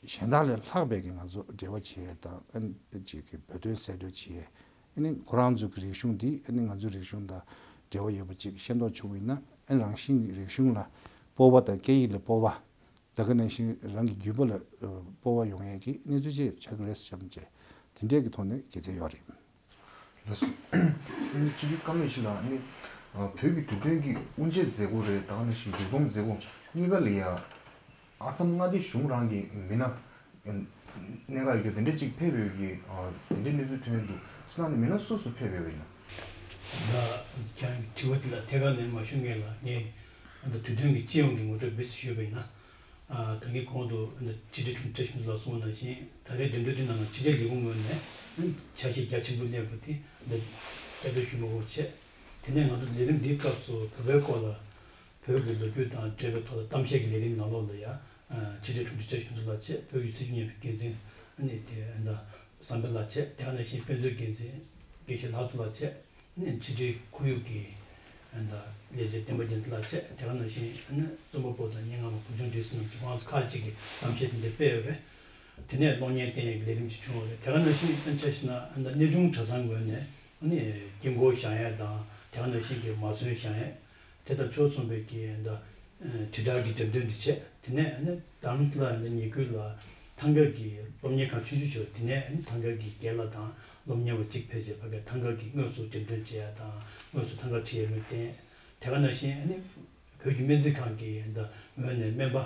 གཞན་དག་ལས་ལྷག་པའི་གི་ང་ཚོ་འབྲེལ་བ་བྱེད་ཡས་དང་ཨ་ནི་ཅིག་གི་བོད་དོན་གསལ་བཀྲོལ་བྱེད་ཡས་ཨ་ནི་ཁོ་རང་ཚོའི་གི་རིག་གཞུང་འདི་ཨ་ནི་ང་ཚོའི་རིག་གཞུང་དང་འབྲེལ་བ་ཡོད་པ་ཅིག་ཤེས་རྟོགས་བྱུང་བ་ཡིན་ན་ཨ་ནི་རང་བཞིན་གྱི་རིག་གཞུང་ལ་སྤོབས་པ་དང་སྐད་ཡིག་ལ་སྤོབས་པ། ད་ག་ནང་བཞིན་རང་གི་རྒྱུད་པ་ལ་ཨ་སྤོབས་པ་ཡོང་ཡས་ཀྱི་གནས་ཚུལ་ཅིག་ཆགས་ཀྱི་རེད་བསམ་བྱས་དེ་འདྲས་ཀྱི་ཐོག་ནས་དགེ་མཚན་ཡོད་རེད། ལགས་སོ། ཨ་ནི་སྤྱི་འཐུས་ཀརྨ་ལེགས་བཤད་ལགས་ནི་ཨ་བོད་ཀྱི་དུས་སྟོན་གྱི་དབུ་འབྱེད་མཛད་སྒོ་རེད། ད་ག་ནང་བཞིན་མཇུག་བསྡོམས་མཛད་སྒོ་གཉིས་ཀ་ལ་ཡ་ཨ་སམ་མངའ་སྡེ་གཞུང་རང་གི་མི་སྣ་ཨ་ གནད་འགག་ཡོད་རྒྱུ་དེ་འདྲ་ཅིག་ཕེབས་ཡོད་ཀྱི་དེ་འདྲའི་གནས་ཚུལ་ཐོན་འདུག་སོ་ནམ་ནི་མི་སྣ་སུ་སུ་ཕེབས་ཡོད་པ་ཡིན་ན། ད་ཁྱེད་རང་གི་དྲི་བ་དེ་ལ་ཐད་ཀར་ལན་མ་ཞུ་སྔོན་ལ་ངས་ཨ་ད་དུས་སྟོན་གྱི་སྤྱི་ཡོངས་ཀྱི་ངོ་སྤྲོད་འབུལ་ཞུས་པ་ཡིན་ན། ད་གིན་གོང་དུ་ཕྱི་དྲིལ་དྲུང་ཆེ་བཀྲ་ཤིས་ལགས་གསུངས་པ་ནང་བཞིན་ད་རེས་འགྲེམས་སྟོན་འདི་ནང་ལ་ཕྱི་དྲིལ་ལས་ཁུངས་ངོས་ནས་ཆ་ཤས་རྒྱ་ཆེན་པོ་སླེབས་པ་དེ་ད་བསྐྱར་ཟློས་ཞུ་མ་དགོས་པ་བྱས། དེ་ནས་ང་ཚོ་ལས་རིམ་འདིའི་སྐབས་སུ་བོད་པའི་སྐོར་ལ་བོད་ཀྱི་ལོ་རྒྱུས་དང་འབྲེལ་བའི་ཐོག་ལ་གཏམ་བཤད་ཀྱི་ལས་རིམ་ནང་ལོགས་ལ་ཡང་ཕྱི་དྲིལ་དྲུང་ཆེ་བཀྲ་ཤིས་ཕུན་ཚོགས་ལགས་བཅས་བོད་ཀྱི་སྲིད་བྱུས་སྙན་པའི་འགན་འཛིན་ཨ་ནི་དེ་ད་བསམ་འཕེལ་ལགས་བཅས་དེ་ག་ནང་བཞིན་དཔེ་མཛོད་འགན་འཛིན་དགེ་བཤེས་ལྷག་རྡོར་ལགས་བཅས། ནས་ཕྱི་དྲིལ་ཁོར་ཡུག་གི་ཨ་ད་ལས་བྱེད་བསྟན་པ་རྒྱལ་མཚན་ལགས་བཅས་དེ་ག་ནང་བཞིན་ཨ་ནི་རྩོམ་པ་པོ་དང་སྙན་ངག་པ་བུ་ཆུང་བགྲེས་སོང་རྣམས་ཀྱིས་ཁོང་ཚོ་ཁག་ཅིག་གིས་གཏམ་བཤད་དེ་འདྲ་སྤེལ་ཡོད་རེད། དེ་ནས་གློག་བརྙན་བསྟན་ཡག་གི་ལས་རིམ་ཅིག་བྱུང་བ་རེད། དེ་ག་ནང་བཞིན་ཨ་ནི་ཆ་བཞག་ན་ཨ་ད་གནས་ཆུང་གྲྭ་ཚང་ངོས་ནས་ཨ་ནི་དཀྱིལ་འཁོར་བཞེངས་ཡག་དང་དེ་ག་ནང་བཞིན་གྱི་མ་ཚོན་བཞེངས་ཡག་དེ་དང་ཕྱོགས་མཚུངས་པའི་གི་ཨ་ད་དྲིལ་བསྒྲགས་ཀྱི་འགྲེམས་སྟོན་འདི་བྱས། དེ་ནས་ཨ་ནི་ཟླ་བ་འདི་ལ་ཨ་ནི་ཉེ་ཁུལ་ལ་ཐང་ག་གི་སློབ་གཉེར་ཁང་ཆུང་ཆུང་ཅིག་ཡོད། དེ་ནས་ཨ་ནི་ཐང་ག་གི་རྒན་ལགས་དང་སློབ་གཉེར་བ་གཅིག་ཕལ་ཆེར་ཕ་གིར་ཐང་ག་གི་དངོས་སུ་འགྲེམས་སྟོན་བྱེད་ཡ་དང་དངོས་སུ་ཐང་ག་ཁྲིད་ཡ་མི་བསྟན། དེ་ག་ནང་བཞིན་ཨ་ནི་བོད་ཀྱི་སྨན་རྩིས་ཁང་གི་ཨ་ནི་ངོས་ནས་སྨན་པ་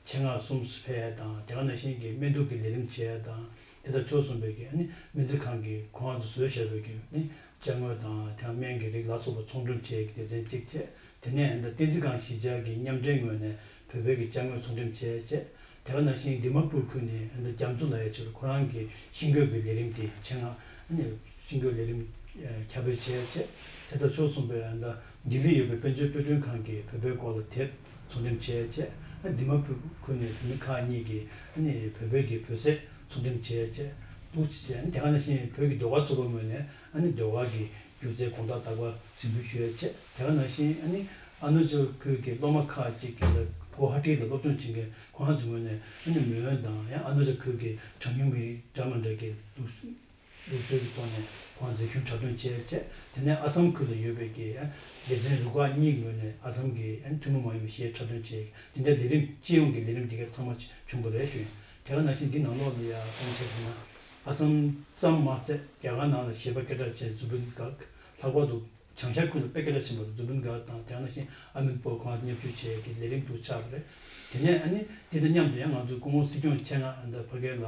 ཆེད་མངགས་གསུམ་ཕེབས་ཡ་དང་དེ་ག་ནང་བཞིན་གྱི་སྨན་གཏུག་གི་ལས་རིམ་བྱེད་ཡ་དང་དེ་དང་ཕྱོགས་མཚུངས་པའི་གི་ཨ་ནི་སྨན་རྩིས་ཁང་གི་ཁོང་རང་ཚོ་བཟོས་བཞག་པའི་གི་ཨ་ནི་ཅ་དངོས་དང་དེ་ཡང་སྨན་གྱི་རིགས་ལ་སོགས་པ་ཚོང་འགྲེམས་བྱེད་ཡ་གི་སྡེ་ཚན་གཅིག་བྱས། དེ་ནས་ཨ་ནི་བསྟན་འཛིན་སྒང་གཞིས་ཆགས་ཀྱི་མཉམ་འབྲེལ་ངོས་ནས་བོད་པའི་གི་ཅ་དངོས་ཚོང་འགྲེམས་བྱས་བྱས། དེ་ག་ནང་བཞིན་དི་མ་པུར་ཁུལ་ནས་ཨ་ནི་རྒྱ་མཚོ་ལགས་ཡ་ཆེད་དུ་ཁོ་རང་གི་ཤིང་བརྐོས་ཀྱི་ལས་རིམ་དེ་ཆེད་མངགས་ཨ་ནི་ཤིང་བརྐོས་ལས་རིམ་ཁྱབ་སྤེལ་བྱས་བྱས། དེ་དང་ཕྱོགས་མཚུངས་པའི་ཨ་ནི་ལྡི་ལི་ཡོད་པའི་དཔལ་འབྱོར་དཔེ་སྐྲུན་ཁང་གིས་བོད་པའི་སྐོར་ལ་དེབ་ཚོང་འགྲེམས་བྱས་བྱས། ཨ་ནི་དི་མ་པུར་ཁུལ་ནས་བོད་མི་ཁག་གཉིས་ཀྱིས་ཨ་ནི་བོད་པའི་གི་བོད་ཟས་ཚོང་འགྲེམས་བྱས་བྱས་འདུག་བྱས། ཨ་ནི་དེ་ག་ནང་བཞིན་བོད་ཀྱི་ཟློས་གར་ཚོགས་པ་ངོས་ནས་ཨ་ནི་ཟློས་གར་གྱི་སྒྱུ་རྩལ་དགོང་དག་དག་པ་གཟིགས་འབུལ་ཞུ་ཡ་བྱས། དེ་ག་ནང་བཞིན་ཨ་ནི་ཨ་ནུ་ཅལ་ཁུལ་གྱི་སློབ་མ་ཁག་ཅིག་གིས་གུ་ཧ་ཊི་ལ་སློབ་སྦྱོང་བྱེད་མཁན་ཁོང་ཚོའི་ངོས་ནས་ཨ་ནི་མེས་དབོན་དང་ཡང་ཨ་ནུ་ཅལ་ཁུལ་གྱི་གྲངས་ཉུང་མི་རིགས་འདྲ་མི་འདྲ་གི་ལུགས་ལུགས་སྲོལ་གྱི་ཐོག་ནས་ཁོང་མཛེས་ཁྱོན་འཁྲབ་སྟོན་བྱས་བྱས། དེ་ནས་ཨ་སམ་ཁུལ་ལ་ཡོད་པའི་གི་སྡེ་ཚན་རུ་ཁག་གཉིས་ངོས་ནས་ཨ་སམ་གྱི་ཐུན་མོང་མ་ཡིན་པའི་གཞས་འཁྲབ་སྟོན་བྱས། དེ་འདྲའི་ལས་རིམ་སྤྱི་ཡོངས་ཀྱི་ལས་རིམ་འདི་ག་ཚང་མ་བྱུང་བ་རེད་ཞུ་ཡིན། དེ་ག་ནང་བཞིན་འདི་ནང་ལོགས་ལ་ཡང་གཏམ་བཤད་བྱས་ན། ཨ་སམ་ཙམ་མ་ཟད་རྒྱ་གར་ནང་ལ་གཞས་པ་སྐད་གྲགས་ཅན་ཛུ་བིན་གྷར། ལྷག་པར་དུ་བྱང་ཤར་ཁུལ་ལ་དཔེ་སྐད་གྲགས་ཆེན་པོ་ཛུ་བིན་གྷར་དང་དེ་ག་ནང་བཞིན་ཨ་མིར་པོ་ཁོང་མཉམ་ཞུགས་བྱས་ཀྱི་ལས་རིམ་དུ་ཆགས་པ་རེད། དེ་ནས་ཨ་ནི་དེ་དང་མཉམ་དུ་ཡང་ང་ཚོའི་སྐུ་ངོ་སྲིད་སྐྱོང་ཆེད་མངགས་ཨ་ད་ཕ་གི་ལ་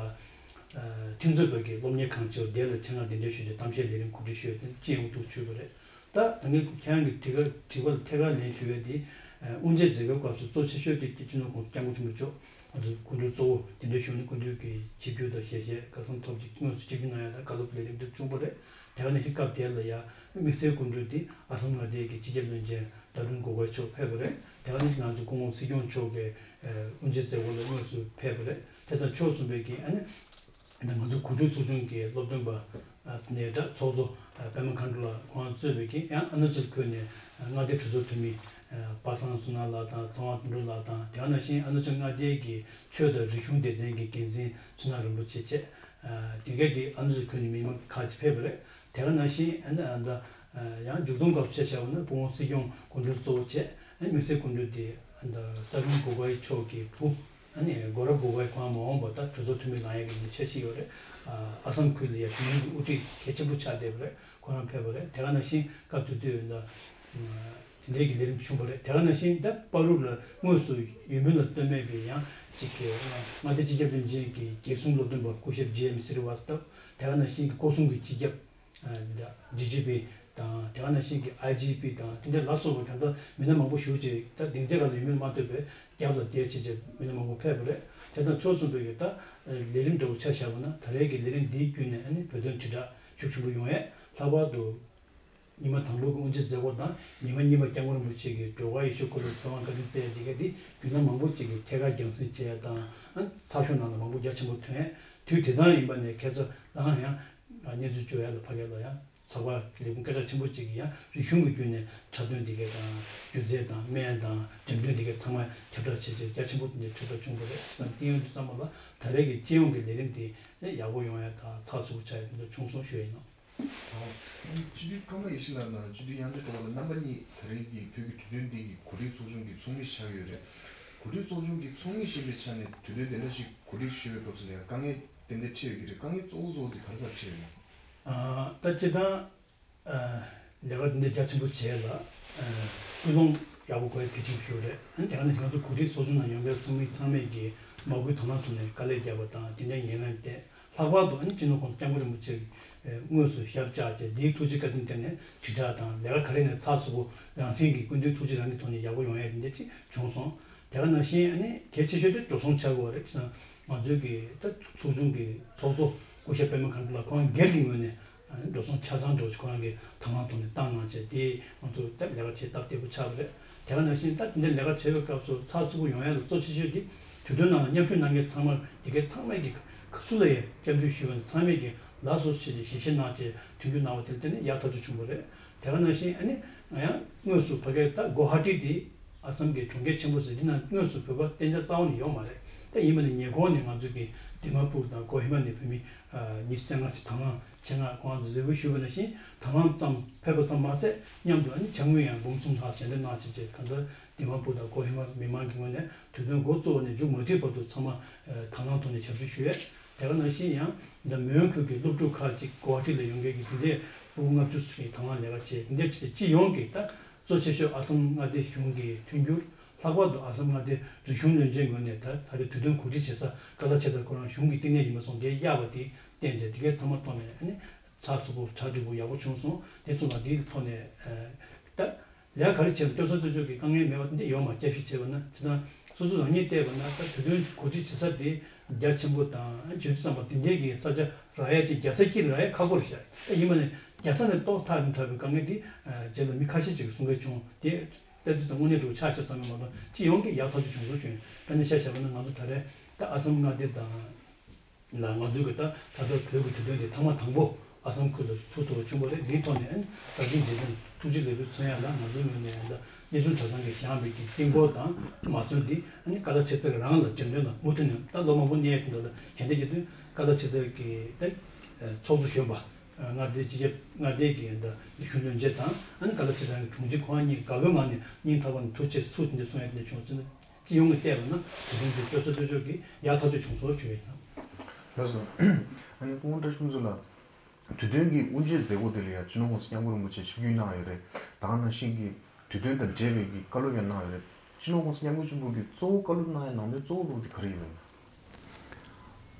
ཁྲིམས་རྩོད་པ་གི་སློབ་གཉེར་ཁང་ཆེ་བ་དེ་ལ་ཆེད་མངགས་གདན་འདྲེན་ཞུས་ཏེ་གཏམ་བཤད་ལས་རིམ་གོ་སྒྲིག་ཞུས་ཏེ་སྤྱི་ཡོངས་དུ་ཞུས་པ་རེད། ད་ད་ངས་ཁྱེད་རང་གི་དྲི་བ་དྲི་བ་ལ་ཐད་ཀར་ལན་ཞུ་ཡ་དེ། དབུ་འབྱེད་མཛད་སྒོའི་སྐབས་སུ་གཙོ་ཆེ་ཤོས་དེ་སྤྱི་ནོར་གོང་ས་སྐྱབས་མགོན་ཆེན་པོ་མཆོག་ང་ཚོ་སྐུ་མགྲོན་གཙོ་བོ་དེ་འདྲ་ཞུ་ནས་སྐུ་མདུན་གྱི་ཆིབས་བསྒྱུར་དང་ཞལ་བཞེས་སྐལ་བཟང་ཐོབ་ཅིག་དངོས་སུ་ཆིབས་བསྒྱུར་གནང་ཡ་དང་བཀའ་སློབ་ལས་རིམ་དེ་བྱུང་བ་རེད། དེ་ག་ནང་བཞིན་སྐབས་དེ་ལ་ཡ་དམིགས་བསལ་སྐུ་མགྲོན་དེ་ཨ་སམ་མངའ་སྡེ་གི་སྤྱི་ཁྱབ་བློན་ཆེན་ཟླ་སྒྲོན་གོ་གོ་མཆོག་ཕེབས་པ་རེད། དེ་ག་ནང་བཞིན་ང་ཚོ་སྐུ་ངོ་སྲིད་སྐྱོང་མཆོག་གིས་དབུ་འབྱེད་མཛད་སྒོ་ལ་དངོས་སུ་ཕེབས་པ་རེད། དེ་དང་ཕྱོགས་མཚུངས་པའི་གི་ཨ་ནི། ང་ཚོ་གོ་སྒྲིག་ཚོགས་ཆུང་གི་སློབ་སྟོན་པ་ནས་ད་ཚོགས་གཙོ་པད་མ་མཁའ་འགྲོ་ལགས་ཁོང་གཙོས་པའི་གི་ཡང་ཨ་ནུ་ཅལ་ཁུལ་ནས་མངའ་སྡེ་གྲོས་ཚོགས་འཐུས་མི་པ་སངས་བསོད་ནམས་ལགས་དང་ཚེ་དབང་དོན་གྲུབ་ལགས་དང་དེ་ག་ནང་བཞིན་ཨ་ནུ་ཅལ་མངའ་སྡེའི་གི་ཆོས་དང་རིག་གཞུང་སྡེ་ཚན་གྱི་འགན་འཛིན་ཚུལ་ཁྲིམས་རིན་པོ་ཆེ་བཅས། དེ་གའི་དེ་ཨ་ནུ་ཅལ་ཁུལ་ནས་མི་མང་ཁག་ཅིག་ཕེབས་པ་རེད། དེ་ག་ནང་བཞིན་ཨ་ནི་ཨ་ད་ཡང་མཇུག་སྡོམ་སྐབས་སུ་ཆ་བཞག་པ་ན་སྐུ་ངོ་སྲིད་སྐྱོང་སྐུ་མགྲོན་གཙོ་བོ་བྱས་དམིགས་བསལ་སྐུ་མགྲོན་དེ་ཨ་ད་ཟླ་སྒྲོན་གོ་གོ་མཆོག་གི་བུ། ཨ་ནི་གོ་ར་གོ་གོ་ཁོང་མ་འོངས་པ་ད་གྲོས་ཚོགས་འཐུས་མི་ལངས་ཡག་གི་འཆར་གཞི་ཡོད་རེད། ཨ་སམ་ཁུལ་ལ་ཡ་དེ་རིང་གི་དབུ་ཁྲིད་གལ་ཆེན་པོ་ཆགས་བསྡད་པ་རེད། ཁོ་རང་ཕེབས་པ་རེད། དེ་ག་ནང་བཞིན་སྐབས་དེ་དུས་ད་དེ་འདྲའི་གི་ལས་རིམ་བྱུང་བ་རེད། དེ་ག་ནང་བཞིན་ད་བར་དུ་ལ་དངོས་སུ་ཡུལ་མི་ལ་ལྟོས་མེད་པའི་ཡང་གཅིག་གི་མངའ་སྡེ་སྤྱི་ཁྱབ་བློན་ཆེན་གྱི་རྒྱལ་སྲུང་སློབ་སྟོན་པ་སྐུ་ཞབས་ཇེ་ཨེམ་སི་རི་ཝཱ་སྟབ། དེ་ག་ནང་བཞིན་གྱི་སྐོར་སྲུང་གི་སྤྱི་ཁྱབ་ཇི་ཇི་པི་དང་དེ་ག་ནང་བཞིན་གྱི་ཨའི་ཇི་པི་དང་དེ་འདྲའི་ལ་སོགས་པ་གང་ལྟར་མི་སྣ་མང་པོ་ཞེ་པོ་ཅིག་ད་སྡིངས་ཆ་ཁག་ལ་ཡུལ་མི་མ་གཏོགས་པའི་རྒྱབ་ལ་བསྡད་བྱས་བྱས་མི་སྣ་མང་པོ་ཕེབས་པ་རེད། དེ་དང་ཕྱོགས་མཚུངས་པའི་གི་ད་ལས་རིམ་འདྲ་བོ་ཆ་བཞག་པ་ན་ད་རེས་ཀྱི་ལས་རིམ་འདིའི་བརྒྱུད་ནས་ཨ་ནི་བོད་དོན་དྲིལ་བསྒྲགས་ཤུགས་ཆེན་པོ་ཡོང་ཡས། ལྷག་པར་དུ་ཉི་མ་དང་པོ་གི་དབུ་འབྱེད་མཛད་སྒོ་དང་ཉི་མ་གཉིས་པ་སྐྱབས་མགོན་རིན་པོ་ཆེ་གིས་སྒྲོལ་དཀར་ཡེ་ཤེས་སྐོར་ལ་ཚེ་དབང་བཀའ་དྲིན་སྩལ་ཡས་འདི་ག་འདི་བརྒྱུད་ལམ་མང་པོ་ཅིག་གིས་ཐད་ཀར་རྒྱང་སྲིང་བྱས་ཡས་དང་ཨ་ཚགས་ཤོག་ནང་ལ་མང་པོ་རྒྱ་ཆེན་པོ་ཐོན་ཡས། དུས་དེ་དང་ཡིན་པ་ནས་ཁ་སང་ལའང་ཡང་གནས་ཚུལ་བཅོས་ཡ་ལ་ཕ་གི་ལ་ཡང་ཚོགས་པ་ལས་ཁུངས་སྐད་གྲགས་ཆེན་པོ་ཅིག་གིས་ཡང་རིག་གཞུང་གི་བརྒྱུད་ནས་འཁྲབ་སྟོན་འདི་གས་དང་སྒྱུ་རྩལ་དང་སྨན་དང་འགྲེམས་སྟོན་འདི་གས་ཚང་མ་ཁྱབ་བསྒྲགས་བྱས་བྱས་རྒྱ་ཆེན་པོ་འདི་འདྲའི་ཁྱབ་བསྒྲགས་བྱུང་བ་རེད། སོང་དེ་ཡོང་དུས་ཙམ་པ་ལ་ད་རེས་ཀྱི་སྤྱི་ཡོངས་ཀྱི་ལས་རིམ་འདི་ཡག་པོ་ཡོང་ཡ་དང་ཚགས་ཚུད་པོ་ཆགས་ཡ་འདི་འདྲ་བྱུང་སོང་ཞུ་ཡ་ཡིན་ནོ། སྤྱི་འཐུས་ཀརྨ་ཡེ་ཤེས་ལགས་དང་སྤྱི་འཐུས་དབྱངས་ཅན་སྒྲོལ་དཀར་ལགས་རྣམ་པ་གཉིས་ད་རེས་ཀྱི་བོད་ཀྱི་དུས་སྟོན་འདི་གི་གོ་སྒྲིག་ཚོགས་ཆུང་གི་ཚོགས་མི་ཆགས་ཡོད་རེད། གོ་སྒྲིག་ཚོགས་ཆུང་གི་ཚོགས་མི་ཞིག་ཡིན་པའི་ཆ་ནས་དུས་སྟོན་དེ་འདྲ་ཞིག་གོ་སྒྲིག་ཞུ་བའི་སྐབས་སུ་ལ་ཡང་དཀའ་ངལ་ཏན་ཏན་འཕྲད་ཡོད་ཀྱི་རེད། དཀའ་ངལ་གཙོ་བོ་གཙོ་བོ་དེ་ག་རེ་ག་རེ་འཕྲད་ཡོད་ན། ད་སྤྱིར་བཏང་ལས་ཀ་འདི་འདྲ་རྒྱ་ཆེན་པོ་བྱས་ལ་ཀུན་སློང་ཡག་པོ་དགོས་གལ་ཆེན་པོ་ཞིག་རེད། ཨ་ནི་དེ་ག་ནང་བཞིན་ང་ཚོ་གོ་སྒྲིག་ཚོགས་ཆུང་ནང་ཡོང་མཁན་ཚོགས་མི་ཚང་མས་ཀྱི་ མ་བསྐུལ་དང་བླངས་ཐོག་ནས་དཀའ་ལས་བརྒྱབ་པ་དང་དེ་འདྲའི་ངན་ལན་བསྟན། ལྷག་པར་དུ་ཨ་ནི་སྤྱི་ནོར་༸གོང་ས་༸སྐྱབས་མགོན་རིན་པོ་ཆེ་གིས་དངོས་སུ་ཞབས་བཅགས་བྱས་དེའི་ཐུགས་རྗེ་བཀའ་དྲིན་བརྟེན་ནས་དྲིལ་བསྒྲགས་དང་ལས་ཀ་ག་རེ་ནས་ཚགས་ཚུད་པོ་རང་བཞིན་གྱིས་སྐུ་མདུན་ཐུགས་རྗེ་རང་གི་ཐོག་ནས་ཡག་པོ་ཡོང་ཡ་དེ་འདྲ་ཅིག་བྱུང་སོང་། དེ་ག་ནང་བཞིན་ཨ་ནི་གལ་ཆེ་ཤོས་དེ་འགྲོ་སོང་ཆག་དགོས་རེད་ཟེར་ན། ང་ཚོའི་གི་ད་ཚོགས་ཆུང་གི་ཚོགས་གཙོ་སྐུ་ཞབས་པད་མ་མཁའ་འགྲོ་ལགས་ཁོང་སྒེར་གྱི་ངོས་ནས་འགྲོ་སོང་ཆ་ཚང་འགྲོ་ཆེད་ཁོ་རང་གི་དང་བླངས་ཐོག་ནས་བཏང་གནང་བྱས་དེ་ང་ཚོ་ད་ལས་ཀ་བྱེད་སྟབས་བདེ་པོ་ཆགས་པ་རེད། དེ་ག་ནང་བཞིན་ད་འདི་ལས་ཀ་བྱེད་པའི་སྐབས་སུ་ཚགས་ཚུད་པོ་ཡོང་ཡ་ལ་གཙོ་ཆེ་ཤོས་དེ་དུས་སྟོན་ནང་ལ་མཉམ་ཞུགས་གནང་མཁན་ཚང་མ་དེ་གའི་ཚང་མས་ཀྱི་ག་ཚུལ་ལ་ཡ་སྐྱབས་འཇུག་ཞུས་པ་ཚང་མས་ཀྱི་ལགས་སོ་ཞེས་ཀྱི་ཞལ་བཞེས་གནང་བྱས་མཐུན་འགྱུར་གནང་བ་དེ་ལ་བརྟེན་ནས་ཡག་ཐག་ཆོད་བྱུང་བ་རེད། དེ་ག་ནང་བཞིན་ཨ་ནི་ང་ཡང་དངོས་སུ་ཕ་གིར་ད་གོ་ཧ་ཊི་དེ་ཨ་སམ་གྱི་གྲོང་ཁྱེར་ཆེན་པོ་ཟེར་འདི་ན་དངོས་སུ་བོད་པ་གཏན་འཇགས་རྩ་བ་ནས་ཡོད་མ་རེད། ད་ཡིན་པ་ནི་ཉེ་འཁོར་ནས་ང་ཚོ་གི་དི་མ་པུར་དང་གོ་ཧི་མ་ནས་བོད་མི་ཉི་ཤུ་རྩ་ལྔ་ཅིག་དང་བླངས་ཆེད་མངགས་ཁོང་ཚོ་འཛུལ་ཞུགས་ཞུས་པ་ནང་བཞིན་དང་བླངས་ཙམ་ཕེབས་པ་ཙམ་མ་ཟད་མཉམ་དུ་ཨ་ནི་ཇ་དངུལ་ཡང་འབུམ་གསུམ་ལྷག་ཞལ་འདེབས་གནང་བྱས་བྱས་གང་ལྟར་དི་མ་པུར་དང་གོ་ཧི་མ་མི་མང་གི་ངོས་ནས་དུས་སྟོན་འགོ་བཙུགས་པ་ནས་མཇུག་མ་སྒྲིལ་བར་དུ་ཚང་མ་དང་བླངས་ཐོག་ནས་ཞབས་ཞུ་ཞུས་ཡོད། དེ་ག་ནང་བཞིན་ཡང་འདི་མོན་ཁུལ་གྱི་སློབ་ཕྲུག་ཁག་ཅིག་གོ་ཧ་ཊི་ལ་ཡོང་མཁན་གྱི་དེ་འདྲའི་ཕྲུ་གུ་ལྔ་བཅུ་ཙམ་གྱི་དང་བླངས་ལས་ཀ་བྱས་དེ་འདྲ་བྱས་ཏེ་སྤྱི་ཡོངས་ཀྱི་ད་གཙོ་ཆེ་ཤོས་ཨ་སམ་མངའ་སྡེ་གཞུང་གི་མཐུན་འགྱུར། ལྷག་པར་དུ་ཨ་སམ་མངའ་སྡེ་རིག་གཞུང་བློན་ཆེན་ངོས་ནས་ད་ད་རེས་དུས་སྟོན་གོ་སྒྲིག་བྱེད་ས་ཀ་ལ་ཆེ་ཐར་ཁོ་རང་གཞུང་གི་བསྟི་གནས་ཡིན་པ་སོང་དེ་གཡར་བ་དེ་བརྟེན་ཏེ་དེ་གའི་ཚང་མ་གཏོང་ནས་ཨ་ནི་ཚགས་ཚུད་པོ་གྲ་སྒྲིག་པོ་ཡག་པོ་བྱུང་སོང་། དེ་ཚོ་ལ་དེའི་ཐོག་ནས་ད། ལས་ཀ་ག་རེ་བྱས་ན་སྟོན་ས་སྟོན་ཕྱོགས་ཀྱི་དཀའ་ངལ་མེད་པ་འདི་ཡོད་མ་རེད། བསྐྱར་ཞིབ་བྱས་པ་ན་བྱས་ཙང་སོ་སོ་རང་ཉིད་བལྟས་པ་ན་ད་དུས་སྟོན་གོ་སྒྲིག་བྱེད་ས་དེ་རྒྱ་ཆེན་པོ་དང་ཇེ་མཐུ་ཙམ་པ་དེ་འདྲའི་གི་ས་ཆ་རག་ཡ་དེ་རྒྱལ་ས་དཀྱིལ་རག་ཡ་ཁག་པོ་རེད་ཤག་ད་ཡིན་པ་ནི་རྒྱལ་ས་ནས་ཏོག་ཐག་རིང་དྲགས་པའི་དཀའ་ངལ་དེ་རྗེས་ལ་མི་ཁ་ཤས་ཅིག་གིས་གསུང་མཁན་བྱུང་། དེ་ལྟ་དུས་ཙམ་དངོས་གནས་འགྲོ་ཆགས་ཤག་ཙམ་མིན་མ་གཏོགས་སྤྱི་ཡོངས་ཀྱི་ཡག་ཐག་ཆོད་བྱུང་སོང་ཞུ་ཡིན། ད་ནི་ཆ་བཞག་པ་ན་ང་ཚོ་ད་རེས་ད་ཨ་སམ་མངའ་སྡེ་དང་། ལ་ང་ཚོའི་གི་ད་ད་ལྟ་བོད་ཀྱི་དུས་སྟོན་དེ་ཐེངས་མ་དང་པོ་ཨ་སམ་ཁུལ་ལ་ཚུགས་ཐུབ་པ་བྱུང་བ་རེད། འདིའི་ཐོག་ནས་ཨ་ནི་བཀའ་དྲིན་རྗེས་དྲན་ཐུགས་རྗེ་ལེགས་འབུལ་མཚོན་ཡ་ལ་ང་ཚོའི་ངོས་ནས་ད་གནས་ཆུང་གྲྭ་ཚང་གིས་བཞེངས་པའི་གི་རྟིང་སྐོར་དང་མ་ཚོན་འདི་ཨ་ནི་ཀ་ལ་ཆེ་ཐར་རང་ལ་རྒྱབ་མདུན་ལ་མུ་མཐུད་ནས་ད་ལོ་མང་པོ་གནས་ཡོད་དུས་ད་ལ་གན་དེ་རྒྱབ་མདུན་ཀ་ལ་ཆེ་ཐར་གི་ད་ཚོགས་གཙོ་གཞོན་པ་མངའ་སྡེ་སྤྱི་ཁྱབ་མངའ་སྡེ་གི་ད་གཞུང་བློན་ཆེན་དང་ཨ་ནི་ཀ་ལ་ཆེ་ཐར་གི་དྲུང་ཆེ་ཁོང་གཉིས་དགའ་པོའི་ངང་ནས་སྙིང་ཐག་པ་ནས་ཐུགས་རྗེ་ཆེ་ཐུགས་རྗེ་ཆེ་གསུང་ཡ་དེ་འདྲ་བྱུང་སོང་། སྤྱི་ཡོངས་ཀྱི་བལྟས་པ་ན་དུས་སྟོན་དེ་སྟོན་ས་སྟོན་ཕྱོགས་ཀྱི་ཡག་ཐག་ཆོད་བྱུང་སོང་ཞུ་ཡ་ཡིན། ལགས་སོ། ཨ་ནི་སྐུ་ངོ་བཀྲ་ཤིས་ཕུན་ཚོགས་ལགས། དུས་སྟོན་གྱི་དབུ་འབྱེད་མཛད་སྒོ་དེ་ལ་ཡང་སྤྱི་ནོར་༸གོང་ས་༸སྐྱབས་མགོན་རིན་པོ་ཆེ་ཆིབས་བསྒྱུར་གནང་ཡོད་རེད། ད་ག་ནང་བཞིན་གྱི་དུས་སྟོན་དང་འབྲེལ་བའི་གི་བཀའ་སློབ་ཡང་གནང་ཡོད་རེད། སྤྱི་ནོར་༸གོང་ས་༸སྐྱབས་མགོན་ཆེན་པོ་གིས་གཙོ་བོ་བཀའ་སློབ་གནང་ཡ་ནང་དོན་གཙོ་བོ་ལུགས་དེ་ག་རེ་ཡིན་མིན།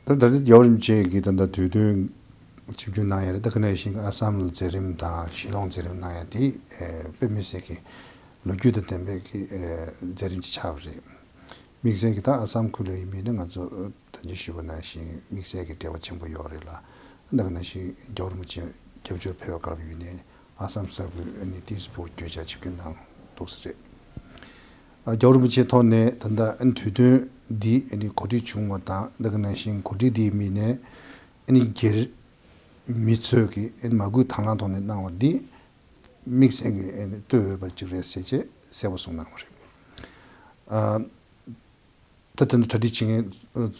ད་ད་ལྟ་རྒྱལ་བ་རིན་པོ་ཆེ་གིས་ད་ལྟ་དུས་སྟོན་ཆིབས་བསྒྱུར་གནང་ཡ་རེད། ད་ག་ནང་བཞིན་ཨ་སམ་ལ་མཛད་རིམ་དང་ཞི་ལོང་མཛད་རིམ་གནང་ཡ་དེ་ཨེ་དཔེ་མི་སྲིད་ཀྱི་ལོ་རྒྱུས་དང་ལྡན་པའི་གི་ཨེ་མཛད་རིམ་ཅིག་ཆགས་པ་རེད། དམིགས་བསལ་གྱི་ད་ཨ་སམ་ཁུལ་ལ་ཡིན་མིན་ནི་ང་ཚོ་ད་ཅི་ཞུས་པ་ནང་བཞིན་དམིགས་བསལ་གྱི་འབྲེལ་བ་ཆེན་པོ་ཡོད་རེད་ལ། ད་ག་ནང་བཞིན་རྒྱལ་བ་རིན་པོ་ཆེ་སྐྱབས་བཅོལ་ཕེབས་པ་སྐབས་ཡིན་ནའི་ཨ་སམ་ས་ཁུལ་ཨ་ནི་ཏིས་པུར་བརྗོད་བྱ་ཆིབས་བསྒྱུར་གནང་འདུག་ས་རེད། ཨ་རྒྱལ་བ་རིན་པོ་ཆེའི་ཐོག་ནས་ད་ལྟ་ཨ་ནི་དུས་སྟོན་འདི་ཨ་ནི་གོ་སྒྲིག་བྱུང་བ་དང་ད་ག་ནང་བཞིན་གོ་སྒྲིག་འདིའི་མི་སྣས་ཨ་ནི་སྒེར་མི་ཚོས་ཀྱི་ཨ་ནི་མ་བསྐུལ་དང་བླངས་ཐོག་ནས་གནང་བ་འདི་དམིགས་བསལ་གྱི་ཨ་ནི་བསྟོད་འོས་པ་ཅིག་རེད་ཟེར་བྱས་གསལ་པོ་གསུངས་གནང་བ་རེད། ཨ། ད་དེ་འདྲ་གྲ་སྒྲིག་བྱེད་མཁན་